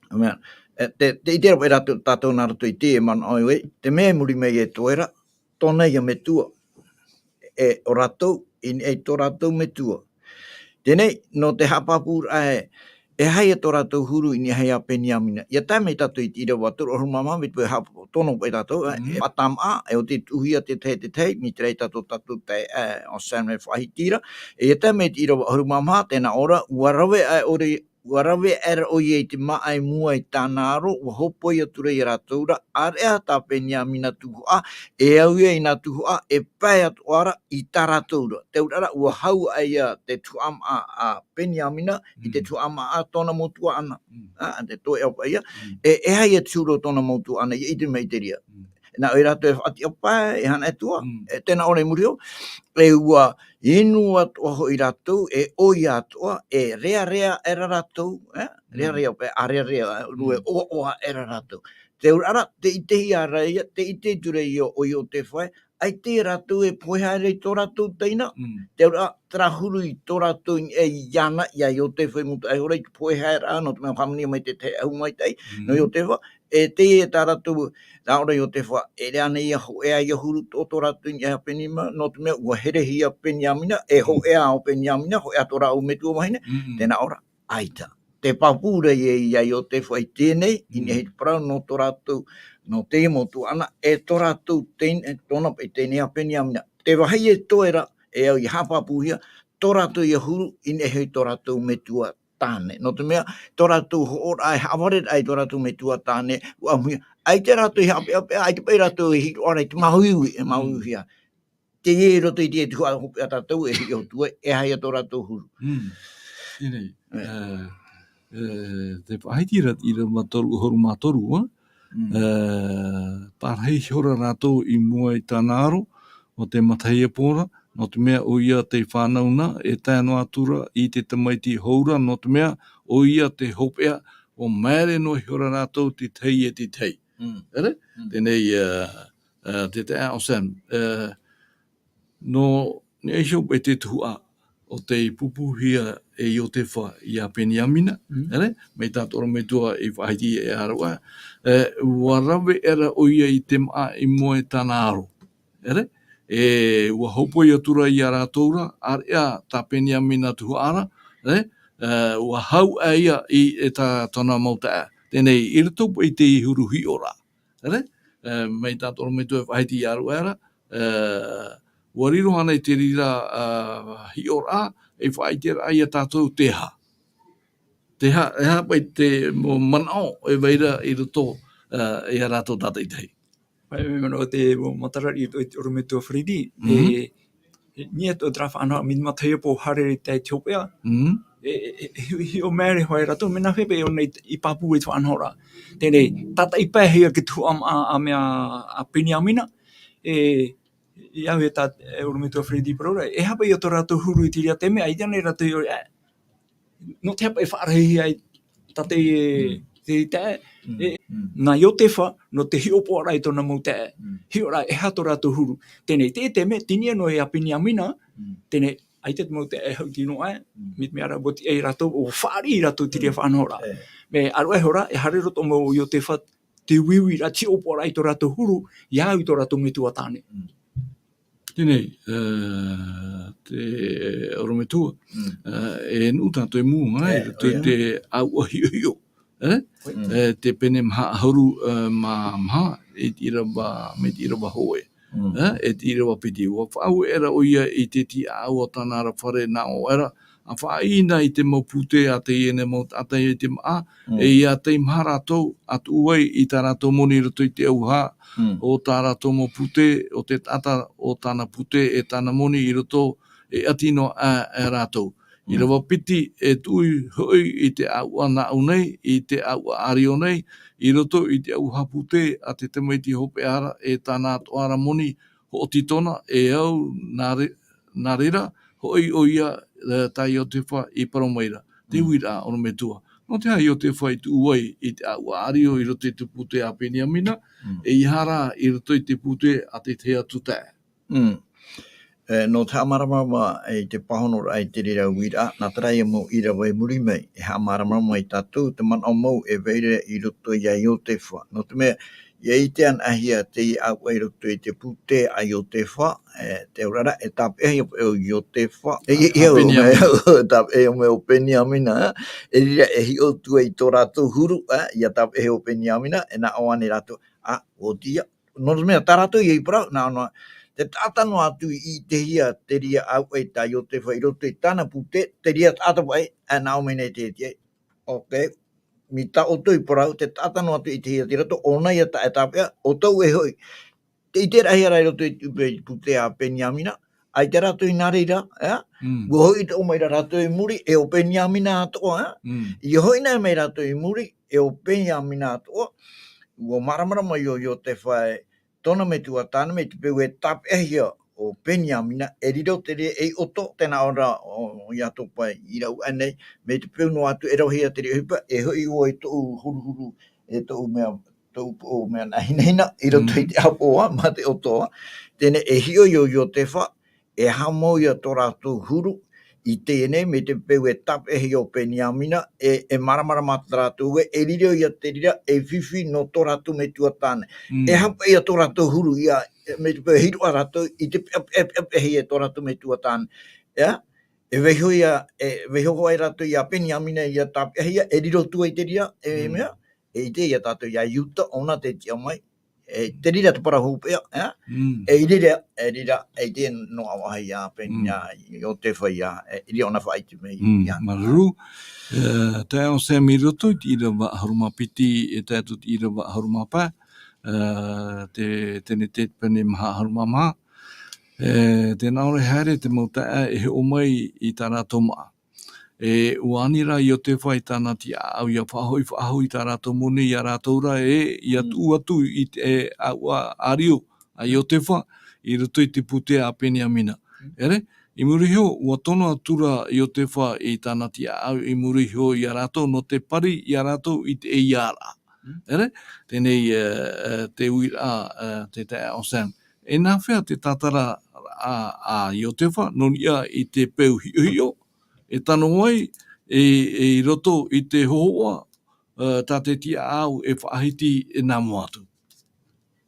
o mea, e, te, te ʻite ra paʻi rātou, tātou nā roto i te manaʻo ē, te mea i muri mai e toe ra, tōna ia metua. E, ʻo rātou, i niʻa i tō rātou metua. Teie nei, nō te haʻapāpūraʻa ē, e aha ia tō rātou huru i niʻa iā Peniamina. ʻIa tae mai tātou i te ʻīrava toru ʻahuru mā maha, mai te peu e haʻa-, tono paʻi tātou, ē, e faʻataʻa maʻa, e ʻo tei tuʻuhia te tahi, te tahi, mai te reira tātou, tātou tae, ē, ʻo Sam e faʻahiti ra. E ʻia tae mai te ʻīrava ʻahuru mā maha, tē nā ʻō ra, ua rave aʻe ʻoia, ua rave aʻera ʻoia i te māʻa i mua i tāna aro, ua hōpoi atu ra iā rātou ra, ʻāreʻa tā Peniamina tuhaʻa, e au ia i nā tuhaʻa, e pae atoʻa ra i tā rātou ra. Te auraʻa ra, ua hau aʻe ia te tuhaʻa māʻa a Peniamina, i te tuhaʻa māʻa a tōna mau tuaʻana. Ā, te toe ʻapaʻo ia. E, e aha ia te huru o tōna mau tuaʻana, ʻia ʻite mai te reira. Nā ʻō ia rātou e faʻatiʻa pae, e hana e tua, e tē nā ʻō ra i muri iho, e ua inu atoʻa hoʻi rātou, e ʻoia atoʻa, e rearea aʻera rātou, ē? Rearea, e ʻārearea, e rue ʻoaʻoa aʻera rātou. Te auraʻa ra, tē ʻitehia ra ia, tē ʻite atu ra ia ʻo Iotefa ē, ʻaita rātou e pohe haere i tō rātou taina. Te auraʻa, terā huru i tō rātou i, e, iāna, iā Iotefa i mua atoʻa ra i te pohe haere, nō te mea hāmani mai te tahi ʻahu maitaʻi, nō Iotefa, e teie tā rātou, nā ʻō ra Iotefa, e ʻere ānei ia hōʻē ia huru tō, tō rātou i niʻa iā Peniamina, nō te mea ua herehia Peniamina, e hōʻē ʻo Peniamina, hōʻē tō rāʻau metua vahine, tē nā ʻō ra, ʻaita. Te pāpū ra ia, iā Iotefa i teie nei, i niʻa i te parau nō tō rātou, nō teie mau tuaʻana, e tō rātou tein-, e tōna paʻi teina iā Peniamina. Te vāhi e toe ra, e au ʻia haʻapāpūhia, tō rātou ia huru, i niʻa i tō rātou metua tāne. Nō te mea, tō rātou hoʻoraʻa, e haʻavare ra i tō rātou metua tāne, ua ʻamuhia, ʻaita rātou i haʻapeʻapeʻa, ʻaita paʻi rātou i hiroʻa ra i te māuiui, e māuiuihia. Teie i roto i te tuhaʻa hopeʻa tātou e hiʻo atu ai, e aha ia tō rātou huru. Teie nei, ē, ē, te faʻahiti ra te ʻīrava toru ʻahuru mā toru, ā, ē, parahi ihora rātou i mua i tāna aro, ʻo te matahiapo ra, nō te mea ʻoia tei fānau na, e tae noa atu ra i te tamaiti hou ra, nō te mea ʻoia te hopeʻa, ʻua māere noa ihora rātou te tahi e te tahi. Ere? Teie nei, ā, ā, te taeaʻe ʻo Sam, ā, nō niʻa iho paʻi te tuhaʻa ʻo tei pūpūhia e Iotefa iā Peniamina, ere? Mai tā te ʻorometua i faʻahiti e ʻāreʻa, ē, ua rave aʻera ʻoia i te māʻa i mua i tāna aro, ere? E, ua hōpoi atu ra iā rātou ra, ʻāreʻa tā Peniamina tuhaʻa ra, ere? Ē, ua hau aʻe ia i, e tā tōna mau taeaʻe. Teie nei, i roto paʻi i te huru hiʻoraʻa. Ere? Ē, mai tā te ʻorometua e faʻahiti iā ʻāreʻa ra, ē, ua riro ānei te reira, ā, hiʻoraʻa, e faʻaʻiteraʻa iā tātou te aha. Te aha, e aha paʻi te mau manaʻo e vai ra i roto, ā, iā rātou tātaʻitahi. Mai, mai manaʻo te mau matara i roto i te ʻorometua Freddy, e, e, niʻa atu terā faʻanahoraʻa mai te matahiapo haere i te tahi i te hopeʻa. E, e, e, e, hiʻo, hiʻo māere hoʻi rātou, mea nāhea paʻi ʻōna i, i pāpū i te faʻanahoraʻa. Teie nei, tātaʻi pae ia te tuhaʻa a, a mea, a Peniamina, e, i au e tā, e, ʻorometua Freddy parau ra, e aha paʻi ia tō rātou huru i te reira taime, ʻaita ānei rātou i ʻore, ē, nō te aha paʻi e faʻarahihia ai tātaʻi e, te taeaʻe, e, nā Iotefa, nō te hiʻopoʻaraʻa i tōna mau taeaʻe. Hiʻoraʻa, e aha tō rātou huru. Teie nei, te, te mea, te niʻa noa iā Peniamina, teie nei, ʻaita te mau taeaʻe e haʻuti noa aʻe, mai te mea ra, ʻua tiʻa ia rātou, ʻua fāriʻi ia rātou te reira faʻanahoraʻa. Mea ʻāreʻa ihora, e haere roto mai ʻo Iotefa, te uiuiraʻa, te hiʻopoʻaraʻa i tō rātou huru, ia au i tō rātou metua tāne. Teie nei, ā, te orometua. Mm. Ā, e nuʻu tātou i mua, ā, ʻoia. I roto i te ʻāuʻa hiʻohiʻo. Ē? Mm. Ē, te pene maha ʻahuru, ē, mā maha, i te ʻīrava, mai te ʻīrava hōʻē. Mm. Ē, e te ʻīrava piti. ʻUa faʻaue ra ʻoia i te tiʻaʻau o tāna ra fare nā ʻō ra, ʻa faʻaʻī na i te mau pūtē a teie nei mau taʻata i te māʻa, mm, e ʻia tei maha rātou, ʻa tuʻu ai i tā rātou moni i roto i te ʻauaha, mm, o tā rātou mau pūtē, o te taʻata, o tāna pūtē, e tāna moni i roto, e ʻati noa aʻe, aʻe rātou. Mm. ʻĪrava piti, e tuʻu hoʻi i te ʻāuʻa nāʻu nei, i te ʻāuʻa ʻārio nei, i roto i te ʻauaha pūtē a te tamaiti hopeʻa ra, e tāna atoʻa ra moni, hoʻi tōna, e au, nā re-, nā reira, hoʻi ʻoia, ē, tā Iotefa i parau mai ra. Te, mm, uiraʻa, orometua. Nō te aha Iotefa i tuʻu ai i te ʻāuʻa ʻārio i roto i te pūtē a Beniamina, mm, e ʻeiaha rā i roto i te pūtē a te tahi atu taeaʻe. Mm. E, nō te haʻamāramarama i te pāhonoraʻa i te reira uiraʻa, nā te reira mau ʻīrava i muri mai, e haʻamāramarama ai tātou te manaʻo mau e vai ra i roto ia Iotefa. Nō te mea, ʻia ʻite anaʻe hia teie ʻāuʻa i roto i te pūtē a Iotefa, e, te auraʻa, e tāpeʻahia paʻi ʻo Iotefa, e, e, e, a Beniamina. E tāpeʻahia mai ʻo Beniamina, e reira e hiʻo atu ai tō rātou huru, ā, ʻia tāpeʻahia ʻo Beniamina, e nā ʻō ānei rātou, ā, ʻo tia, nō te mea, tā rātou ia i parau, nā, nō, te taʻata noa atu i ʻitehia te reira ʻāuʻa tā Iotefa i roto i tāna pūtē, te reira taʻata paʻi, ā, nā ʻō mai nei te, te, ok, mai tā ʻoutou i parau, te taʻata noa atu i ʻitehia te reira, ʻōna ia tā-, e tāpeʻa, ʻoutou e hoʻi. Tē ʻiteraʻahia ra i roto i te pūtē a Beniamina, ʻaita rātou i nā reira, ā? Mm. ʻUa hoʻi atoʻa mai ra rātou i muri, e ʻo Beniamina atoʻa, ā? Mm. ʻIa hoʻi anaʻe mai rātou i muri, e ʻo Beniamina atoʻa, ʻua māramarama ʻo Iotefa ē, tōna metua tāne, mai te peu e tāpeʻahia ʻo Beniamina, e riro te reira ei ʻoto, tē nā ʻō ra ʻo, ʻo Iotefa i rave aʻe nei, mai te peu noa atu e ravehia te reira ʻohipa, e hoʻi ʻoe i tōʻu huruhuru, e tōʻu mea, tōʻu poʻo mea nā hinahina, i roto i, mm, te ʻāpoʻo, mā te ʻoto. Teie nei e hiʻo ʻo Iotefa, e haʻamau ia tō rātou huru, i teie nei, mai te peu e tāpeʻahia ʻo Beniamina, e, e māramarama atu rātou ē, e riro ia te reira, e fifi nō tō rātou metua tāne. Mm. E haʻapaʻo ia tō rātou huru ia, e, mai te peu e hiroʻa rātou, i te pe-, pe-, pe-, peʻapeʻahia e tō rātou metua tāne. Ea? E vaiiho ia, e vaiiho hoʻi rātou ia Beniamina ia tāpeʻahia, e riro atu ai te reira, e, mm, mea, e ʻite ia tātou ia Iuta, ʻōna tē tiʻa mai, e, te reira te parau hopeʻa, ea? Mm. E, i reira, e reira, e ʻite noa vāhi ia Beni-, mm, ia Iotefa ia, e, i reira ʻōna faʻaʻite mai, mm, ia. Māuruuru, e, taeaʻe Sam, i roto i te ʻīrava ʻahuru mā piti, e tae atu i te ʻīrava ʻahuru mā pae, e, te, teie nei te pene maha ʻahuru mā maha, e, tē nā ʻō ra e haere te mau taeaʻe e hoʻo mai i tā rātou māʻa. E, ʻua ani ra Iotefa i tāna tiʻaʻau ʻia faʻahoʻi, faʻahoʻi tā rātou moni ia rātou ra, e, ʻia, mm, tuʻu atu i te, e, ʻāuʻa ʻārio a Iotefa i roto i te pūtē a Beniamina. Mm. ʻEre, i muri iho, ʻua tono atu ra Iotefa i tāna tiʻaʻau i muri iho ia rātou nō te pari ia rātou i te ʻeiāraʻa. Mm. ʻEre, teie nei, e, e, te uiraʻa, e, te taeaʻe Sam. E nāfea te tātara a, a Iotefa, nō niʻa i te peu hiʻohiʻo, e tano ai, e, e i roto i te hōhoʻa, e, tā te tiʻaʻau e faʻahiti e nā mua atu.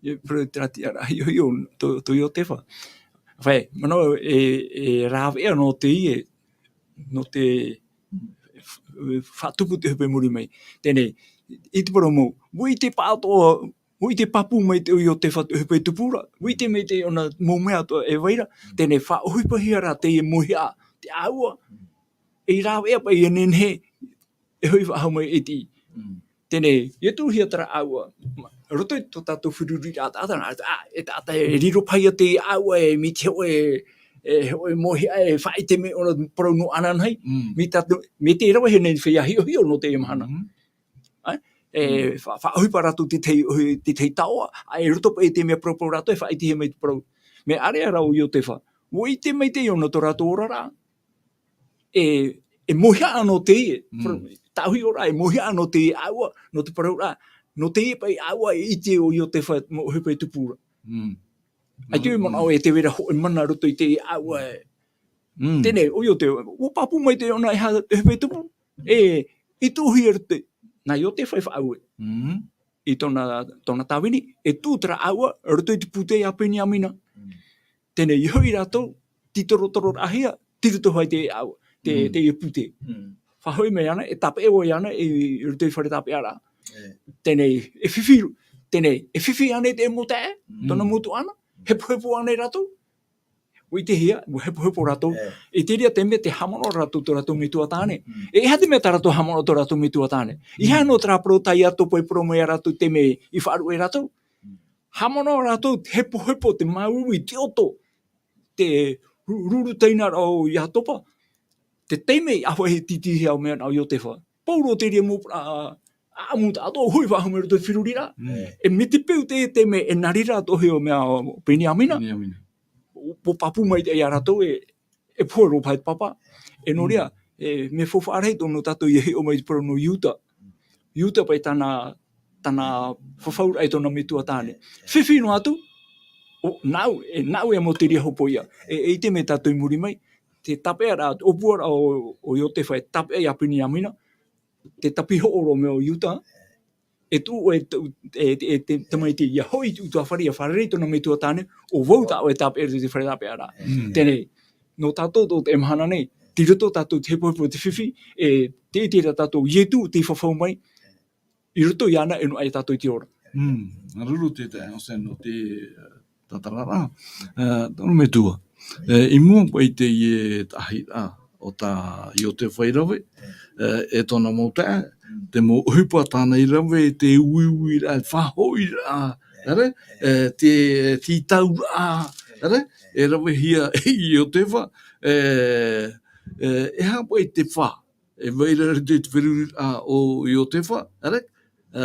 E, parau terā tiʻaraʻa hiʻohiʻo tō, tō Iotefa. Faʻaʻite, manaʻo e, e rāveʻa nō teie, nō te f-, faʻatupu te ʻohipa i muri mai. Teie nei, i te parau mau, ʻua ʻite pāʻatoʻa, ʻua ʻite pāpū maitaʻi ʻo Iotefa te ʻohipa i tupu ra, ʻua ʻite maitaʻi ʻōna mau mea atoʻa e vai ra, teie nei faʻaʻohipahia ra teie mauhaʻa, te ʻāuʻa, e rāveʻa paʻi e nehenehe, e hoʻi faʻahou mai e tiʻi. Mm. Teie nei, ʻia turuhia terā ʻāuʻa, ma-, roto i tō tātou feruriraʻa taʻata, nā, ā, e taʻata e riro paʻi ia te ʻāuʻa e mai te hōʻē, e hōʻē mauhaʻa e faʻaʻite mai ʻōna parau nō ananahi, mm, mai tātou, mai te rave ʻoia nei feiā hiʻohiʻo nō teie mahana. Mm. Ā, e, mm, fa-, faʻaʻohipa rātou te tahi, te tahi taoʻa, ā, i roto paʻi i te mea paraparau rātou, e faʻaʻitehia mai te parau. Mea ʻāreʻa rā ʻo Iotefa, ʻua ʻite maitaʻi ʻōna tō rātou oraraʻa. E, e mauhaʻa nō teie, mm, tāʻu hiʻoraʻa, e mauhaʻa nō teie ʻāuʻa, nō te parauraʻa, nō teie paʻi ʻāuʻa e ʻite ʻo Iotefa mau ʻohipa i tupu ra. Mm. ʻAita e manaʻo e te vera hōʻē mana roto i teie ʻāuʻa e. Mm. Teie nei, ʻo Iotefa, ʻua pāpū maitaʻi ʻōna e aha te ʻohipa i tupu. E, i tuʻuhia roto, nā Iotefa e faʻaue. Mm. I tōna, tōna tāvini, e tuʻu terā ʻāuʻa, roto i te pūtē a Beniamina. Mm. Teie nei, i hoʻi rātou, tītorotororaʻahia, tei roto hoʻi te, au, te, Mm. te pūtē. Mm. Faʻahoʻi mai ana, e tāpeʻa ʻoe ana, i roto i te fare tāpeʻaraʻa. E. Teie nei, e fifi, teie nei, e fifi ānei te mau taeaʻe, Mm. tōna mau tuaʻana, hepohepo ānei rātou. ʻUa ʻitehia, ʻua hepohepo rātou. E. E te reira te mea tē haʻamanaʻo ra rātou tō rātou metua tāne. Mm. E aha te mea tā rātou haʻamanaʻo tō rātou metua tāne? ʻEiaha Mm. noa terā parau tā Iakobo i parau mai ia rātou te mea i faʻaruʻe ia rātou. Mm. Haʻamanaʻo rātou te hepohepo, te māuiui, te ʻoto, te ru-, ruru taina ra o Iakobo. Te taime i ʻāfaʻi tītīhia ʻo mea nā ʻo Iotefa. Pauroa te reira mau, ā, ʻāʻamu tāʻatoʻa hoʻi faʻahou mai roto i te feruriraʻa. Mm. E mai te peu te, te mea e nā reira atoʻa hoʻi ʻo mea ʻo Beniamina. Beniamina. ʻUa pāpū maitaʻi ia rātou e, e pohe roa paha i te papa. E nō Mm. reira, e, mea faufaʻa rahi tō nō tātou ia hiʻo mai i te parau nō Iuta. Iuta paʻi tāna, tāna fafauraʻa i tōna metua tāne. Fifi noa atu, ʻo, nāʻu, e, nāʻu e mau te reira hopoiʻa. E, e ʻite mai tātou i muri mai, te tāpeʻaraʻa, te ʻōpuaraʻa o, o Iotefa e tāpeʻa ia Beniamina, te tāpihoʻo roa mea ʻo Iuta, e tuʻu e, e, e, te tamaiti ia hoʻi i te ʻutuāfare, ia fārerei tōna metua tāne, ʻo vau tāʻu e tāpeʻa i te fare tāpeʻaraʻa. Mm. Teie nei, nō tātou tō te mahana nei, tei roto tātou te hepohepo te fifi, e, te ʻite ra tātou Ietu tei fafau mai, i roto iāna e noaʻa ia tātou i te ora. Mm. Māuruuru te taeaʻe Hosea nō te, ā, tātararaʻa. Ā, tō ʻoe metua. E, i mua paʻi i teie taʻahiraʻa, ā, o tā Iotefa i rave, ā, e tōna mau taeaʻe, te mau ʻohipa tāna i rave, te uiuiraʻa, te faʻahoʻiraʻa, ʻere? E, te, te tītauraʻa, ʻere? E ravehia e Iotefa, e, e, e aha paʻi te fā, e vai ra i roto i te feruriraʻa o Iotefa, ʻere? Ā,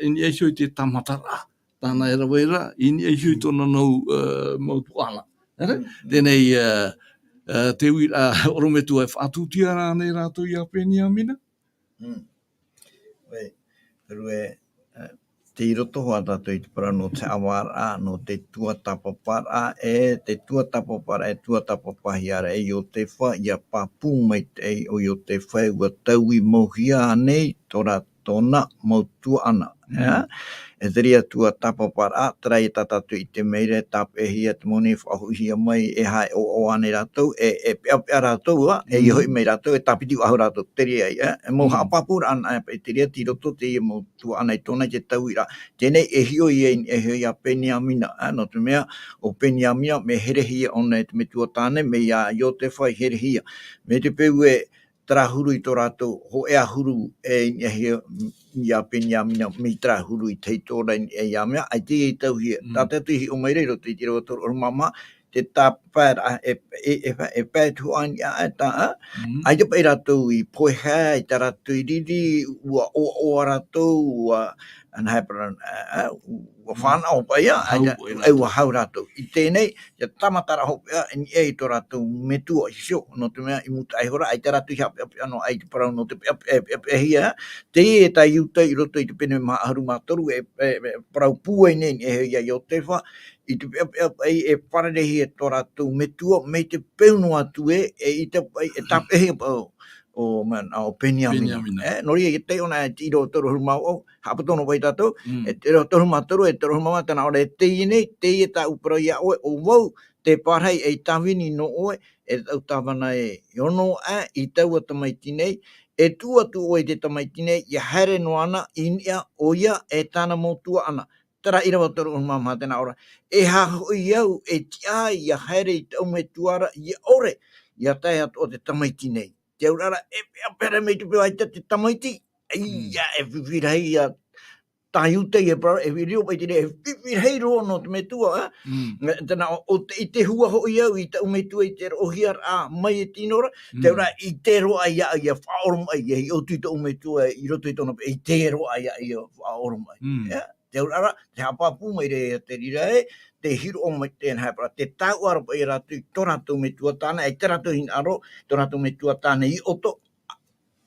i niʻa iho i te tāmataraʻa, tāna e rave ra, i niʻa iho i tōna mau, ā, mau tuaʻana, ʻere? Mm, mm. Teie nei, ā, ā, te uiraʻa, ā, ʻorometua e faʻatūtia ra ānei rātou ia Beniamina? Mm. ʻOia, Rue, ā, tei roto hoʻi tātou i te parau nō te haʻavāraʻa, nō te tuatāpaparaʻa, e te tuatāpaparaʻa, e tuatāpapahia ra e Iotefa, ʻia pāpū maitaʻi ʻo Iotefa, ʻua taui mauhia ānei tō rā-, tōna mau tuaʻana, Mm. ā? E te reira tuatāpaparaʻa, terā ia tā tātou i ʻite mai ra, e tāpeʻahia te mau nei, faʻahoʻihia mai, e haʻeʻoaʻoa ānei rātou, e, e peʻapeʻa rātou, ā, e Mm. ia hoʻi mai rātou, e tāpiti faʻahou rātou, te reira ia, e mau Mm. haʻapāpūraʻa anaʻe paʻi te reira, tei roto teie mau tuaʻana i tōna i te tauiraʻa. Teie nei e hiʻo ia, e hiʻo ia Beniamina, ā, nō te mea, ʻo Beniamina, mea herehia ʻōna e te metua tāne, mai ia Iotefa i herehia. Mai te peu e terā huru i tō rātou, hōʻē ā huru e i niʻa ia Beniamina, mai terā huru i te hiʻo ra i niʻa ia mea, ʻaita i tauhia. Mm. Tātou i hiʻo mai ra i roto i te ʻīrava toru ʻahuru mā maha, te tāpaeraʻa, e, e, e, e pae tuhaʻa i niʻa, e tā, ā? Mm. ʻAita paʻi rātou i pohe, ʻaita rātou i riri, ʻua ʻoaʻoa rātou, ʻua, ā, nā hea parau, ā, ā, ʻua Mm. fānaʻo paʻi, ā, Hau ʻaita, paʻi rātou. ʻUa hau rātou. I teie nei, te tāmataraʻa hopeʻa, i niʻa i tō rātou metua iho, nō te mea i mūtaʻa iho ra, ʻaita rātou i haʻapeʻapeʻa noa aʻe i te parau nō te peʻapeʻa, e peʻapeʻahia, teie tā Iuta i roto i te pene maha ʻahuru mā toru, e, e, e parau pūai nei, e, ia Iotefa, i te peʻapeʻa paʻi e fārereihia e tō rātou metua, mai te peu noa atu ē, e ʻaita paʻi, e tāpeʻahia paʻi ʻo, ʻo, man, ʻo Beniamina. Beniamina. E, nō reira, i te ʻōna e te ʻīrava toru ʻahuru mā vaʻu, haʻapoto noa paʻi tātou, Mm. e te ʻīrava toru ʻahuru mā toru, e toru ʻahuru mā vaʻu, tē nā ʻō ra, e teie nei, teie tāʻu parau ia ʻoe, ʻo vau, te pārahi ei tāvini nō ʻoe, e tāʻu tāvana e ono aʻe i taua tamaiti nei, e tuʻu atu ʻoe i te tamaiti nei, ʻia haere noa na i niʻa ʻoia e tāna mau tuaʻana. Terā ʻīrava toru ʻahuru mā maha tē nā ʻō ra, e aha hoʻi au e tiʻa ai ʻia haere i taʻu metua ra, ʻia ʻore ʻia tae atoʻa te tamaiti nei. Te auraʻa ra, e peʻapeʻa ra mai te peu ʻaita te tamaiti, Mm. ʻaita e fifi rahi ia tā Iuta e parau, e riro paʻi te reira, e fifi rahi roa nō te metua, ā? Mm. Tē nā ʻō, ʻo te, ʻite hua hoʻi au i taʻu metua i te roʻohiaraʻa mai e tino ra, Mm. te auraʻa, ʻite roa aʻe ia, ʻia faʻaoromaʻi, ʻia hiʻo atu i taʻu metua i roto i tōna, ʻite roa aʻe ia, ʻia faʻaoromaʻi. Mm. Ā? Te auraʻa ra, te haʻapāpū mai ra ia te reira ē, te hiroʻa mai te nā hea parau, te tāuʻa ra paʻi ia rātou i tō rātou metua tāne, ʻaita rātou hinaʻaro, tō rātou metua tāne i ʻoto,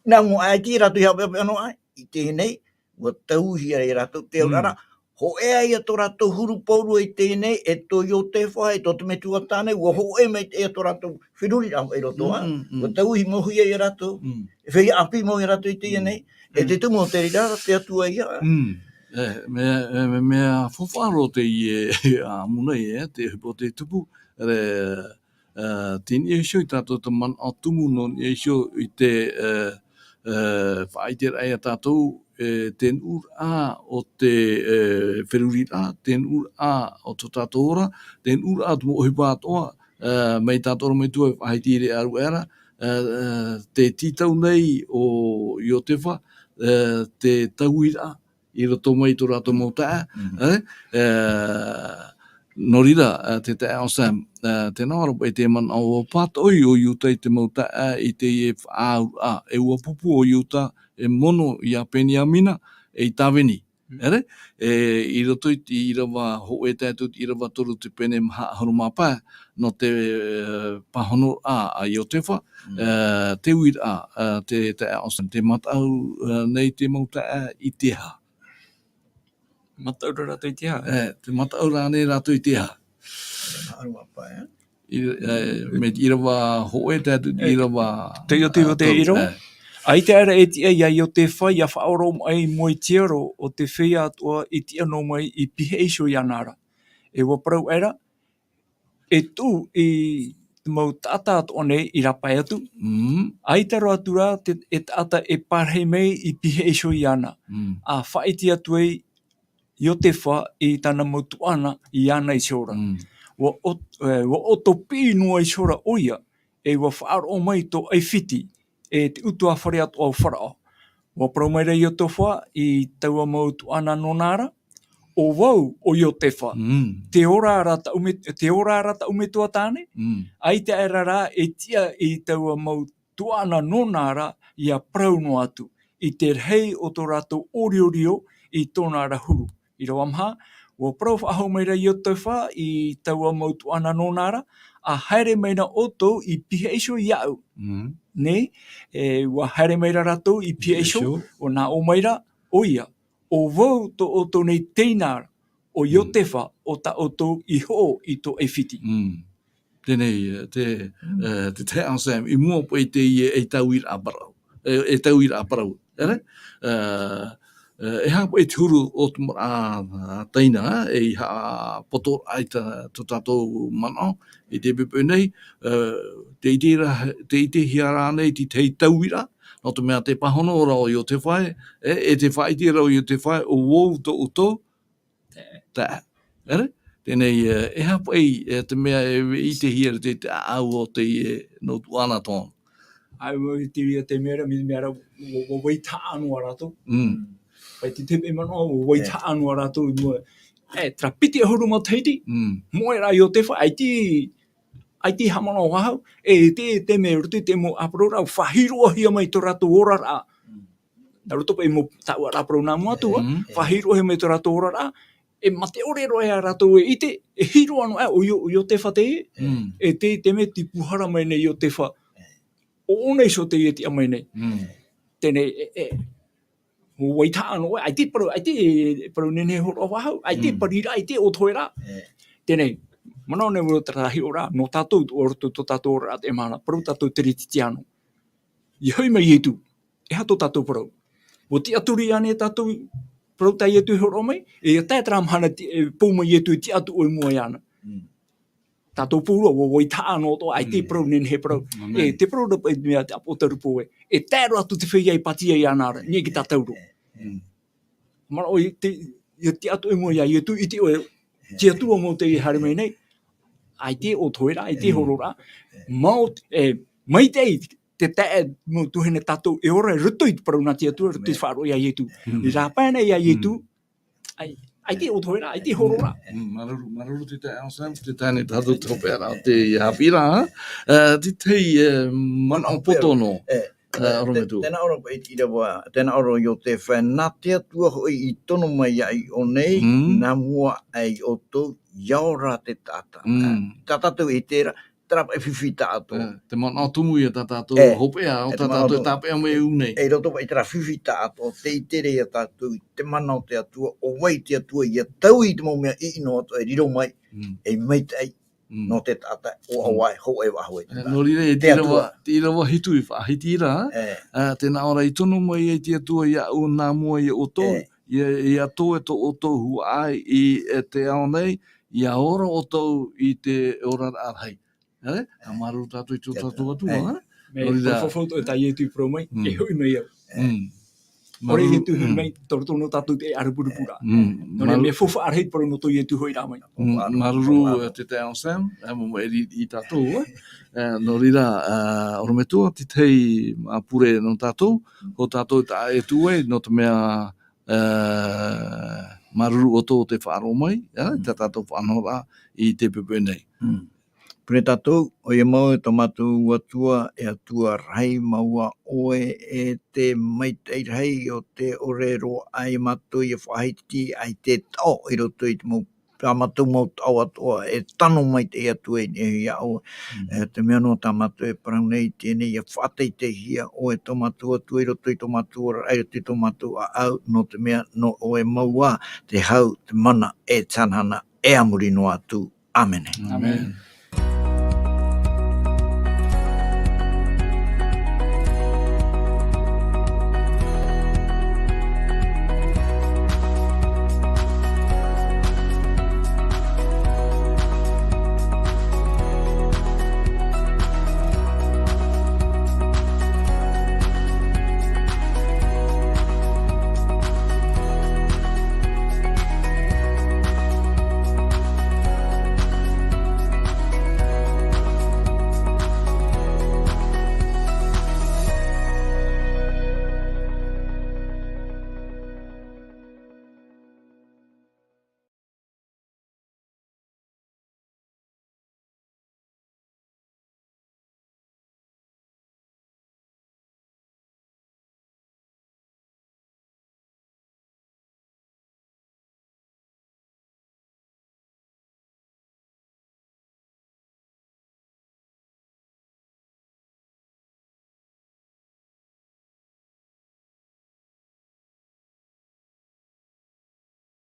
nā mua aʻe, ʻaita rātou i haʻapeʻapeʻa noa aʻe, i teie nei, ʻua tauihia ia rātou te auraʻa ra. Mm. Hōʻē ā ia tō rātou huru pauroa i teie nei, e tō Iotefa, e tō te metua tāne, ʻua hōʻē maitaʻi ia tō rātou feruriraʻa i roto, ā? Mm, mm, mm. ʻUa tauihi mauhia ia rātou. Mm. E feiā ʻāpī mau ia rātou i teie Mm. nei. E Mm. te tumu o te reira, te Atua ia. Mm. E, mea, e, mea, mea faufaʻa roa teie, ā, ʻāmui nei, e, te ʻohipa o te tupu, re, Ā, tei niʻa iho i tā tātou te manaʻo tumu nō niʻa iho i te, ā, ā, faʻaʻiteraʻa ia tātou, e, te nuʻuraʻa o te, e, feruriraʻa, te nuʻuraʻa o tō tātou ora, te nuʻuraʻa o te mau ʻohipa atoʻa, ā, mai tā tātou ora mai tuatāpapa e faʻahiti i reira aruʻera, ā, ā, te tītau nei o Iotefa, ā, te tauiraʻa, i roto mai i tō rātou mau taeaʻe, ā, ā, nō reira, ā, te taeaʻe ʻo Sam, ā, tē nā ʻō ra paʻi te manaʻo ʻua pātoʻi ʻo Iuta i te mau taeaʻe i teie faʻaauraʻa, e ʻua pupu ʻo Iuta e mono ia Beniamina, e i tāvini. ʻEre, e, i roto i te ʻīrava hōʻē tae atu i te ʻīrava toru te pene maha ʻahuru mā pae, nō te, ā, pāhonoraʻa a Iotefa, ā, te uiraʻa, ā, te taeaʻe ʻo Sam, tē mataʻu, ā, nei te mau taeaʻe i te aha? Mataʻu ra rātou i te aha? E, tē mataʻu ra nei rātou i te aha? Mataʻu ra paʻi, e? I, e, mai te ʻīrava hōʻē tae atu i te ʻīrava, tei o te, ā, o te toru, ʻīrava. E. ʻAita aʻera e tiʻa ia Iotefa ia faʻaoromaʻi i mua i te aro o te feiā atoʻa i tiʻa noa mai i pihaʻi iho iāna ra. E ʻua parau aʻera, e tuʻu i te mau taʻata atoʻa nei i rāpae atu. Mm. ʻAita roa atu rā te, e taʻata e pārahi mai i pihaʻi iho iāna. Mm. ʻA faʻaʻite atu ai Iotefa i tāna mau tuaʻana iāna i te ora. Mm. ʻUa ʻo-, e, ʻua ʻoto piʻi noa i te ora ʻoia, e ʻua faʻaroʻo mai tō ʻAifiti, e te ʻutuāfare atoʻa o Faraō. ʻUa parau mai ra Iotefa i taua mau tuaʻana nōna ra, ʻo vau ʻo Iotefa, mm, te ora ra taʻu me-, te ora ra taʻu metua tāne, mm, ʻaita aʻera rā e tiʻa i taua mau tuaʻana nōna ra ia parau noa atu i te rahi o tō rātou ʻoriorio i tōna ra huru. ʻĪrava maha, ʻua parau faʻahou mai ra Iotefa i taua mau tuaʻana nōna ra, ʻa haere mai na ʻoutou i pihaʻi iho iāʻu. Mm. Nei, e, ʻua haere mai ra rātou i pihaʻi iho, pihaʻi iho, ʻua nā ʻō mai ra, ʻoia, ʻo vau tō ʻoutou nei teina ra, ʻo, mm, Iotefa, ʻo tā ʻoutou i hoʻo i tō ʻAifiti. Mm. Teie, e, te, mm, e, te taeaʻe Sam, i mua paʻi i teie, e, tauiraʻa parau. E, e tauiraʻa parau. ʻEre? E, e, e aha paʻi te huru o te mau, a, teina, e, i haʻapoto ai tā, tō tātou manaʻo, i teie poʻipoʻi nei, e, tē ʻite ra, tē ʻitehia ra nei te tahi tauiraʻa, nō te mea tē pāhono ra ʻo Iotefa ē, e, e tē faʻaʻite ra ʻo Iotefa ē, ʻo vau tō ʻoutou taeaʻe. ʻEre? Teie, e, e aha paʻi, e, te mea e ʻitehia ra te, te ʻāʻau o te, e, mau tuaʻana tōna. ʻĀ, ʻua ʻitehia te mea ra, mea ra, ʻua, ʻua, ʻua vaiiho noa rātou. Mm. Paʻi te, te mea manaʻo, ʻua vaiiho noa rātou i mua. E, terā piti ʻahuru matahiti, mm, moʻe ra Iotefa, ʻaita, ʻaita i haʻamanaʻo faʻahou, e, te, te mea roto i te mau ʻāparau ra, faʻahiroʻahia mai tō rātou oraraʻa. Mm. Nā roto paʻi mau taʻata ʻāparau nā mua atu, mm, faʻahiroʻahia mai tō rātou oraraʻa, e mate ʻore roa ia rātou e ʻite, e hiroʻa noa aʻe ʻo Io-, ʻo Iotefa teie, mm, e te, te mea tei pūhara mai nei Iotefa, ʻo ʻōna iho teie e tiʻa mai nei. Mm. Teie, e, e, ʻua vaiiho noa, ʻaita e parau, ʻaita e parau nehenehe hōroʻa faʻahou, ʻaita e, mm, pariraʻa, ʻaita e ʻōtoheraʻa. E. Teie, manaʻo nei au terā hiʻoraʻa, nō tātou, ʻo roto tō tātou oraraʻa teie mahana, parau tātou teretitiano. ʻIa hoʻi mai Ietu, e aha tō tātou parau? ʻUa tiʻaturi ānei tātou parau tā Ietu e hōroʻa mai? E ʻia tae terā mahana ti-, e pou mai Ietu e tiʻa atu ʻoe i mua iāna. Mm. Tātou pauroa, ʻua, ʻua vaiiho noa atoʻa, ʻaita e, mm, parau nehenehe parau. Mm. ʻĀmene. E, te parau ra paʻi mea te ʻāpoʻo taru pō ē. E tae roa atu te feiā e pātia iāna ra, nehenehe tātou roa. Mm. Manaʻo i te, ʻia tiʻa atu ʻoe i mua iā Ietu, ʻite ʻoe, te Atua mau teie e haere mai nei. ʻAita e ʻōtoheraʻa, ʻaita e, mm, hōroʻaraʻa. Mau, e, maitaʻi te taeaʻe mau tuahine tātou e ora i roto i te parau nā te Atua, i roto i te, ʻāmene, faʻaroʻo iā Ietu. Mm. I rāpae nei iā Ietu, mm, ʻai-, ʻaita e ʻōtoheraʻa, ʻaita e hōroʻaraʻa. Mm, māuruuru, māuruuru te taeaʻe Sam, tē tae nei tātou te hopeʻaraʻa o te haʻapiʻiraʻa, ā, te tahi, e, manaʻo poto noa. E, ā, e, ʻorometua. Te, tē nā ʻō ra paʻi i te ʻīrava, tē nā ʻō ra Iotefa, nā te Atua hoʻi i tono mai iāʻu i ʻō nei, mm, nā mua aʻe ia ʻoutou, ʻia ora te taʻata. Mm. Ā, tā tātou e ʻite ra, terā paʻi fifi taʻatoʻa. E, te manaʻo tumu ia tā tātou, e, hopeʻa, ʻo, e, tā tātou e tāpeʻa mai i ʻō nei. E, i roto paʻi i terā fifi taʻatoʻa, tē ʻite ra ia tātou i te mana o te Atua, ʻo vai te Atua ʻia taui i te mau mea ʻino atoʻa e riro mai, mm, ei maitaʻi, mm, nō te taʻata, ʻoaʻoa, mm, e hōʻē faʻahou ai te, e, taʻata. Nō reira, e te, te ʻīrava, Atua, te ʻīrava hitu i faʻahiti ra, e, ā, tē nā ʻō ra, i tono mai ai te Atua iāʻu nā mua ia ʻoutou, e, ʻia, ʻia toe tō ʻoutou huaʻai i, e, te ao nei, ʻia ora ʻoutou i te oraraʻa rahi. ʻAe, ʻa māuruuru tātou i tō tātou Atua, ʻae. Mea faufaʻa atu tā Ietu i parau mai, e hoʻi mai au. ʻOre Ietu e hoʻi mai, tō roto nō tātou te ʻārepurepu ra. Nō reira, mea faufaʻa rahi te parau nō tō Ietu hoʻi ra mai. Māuruuru, e, te taeaʻe Sam, e, mau maʻiri i tātou, e. E, nō reira, e, ʻorometua, te tahi, a, pure nō tātou, hō tātou tā Ietu e, nō te mea, e, māuruuru ʻoutou te faʻaroʻo mai, e, tā tātou faʻanahoraʻa i te poʻipoʻi nei. Pure tātou, ʻoia mau e tō mātou Atua, e Atua rahi mau ā ʻoe, e te maitaʻi rahi o te ʻore roa ā ia mātou ia faʻahiti ai te taʻo i roto i te mau, tā mātou mau taʻo atoʻa, e tano maitaʻi atu ai nei ia ʻoe. E te mea noa tā mātou e parau nei i teie nei, ia faʻateiteihia ʻoe tō mātou Atua i roto i tō mātou oraraʻa, i roto i tō mātou ʻāʻau, nō te mea nō ʻoe mau ā te hau, te mana, e te hanahana, e a muri noa atu. ʻĀmene. ʻĀmene.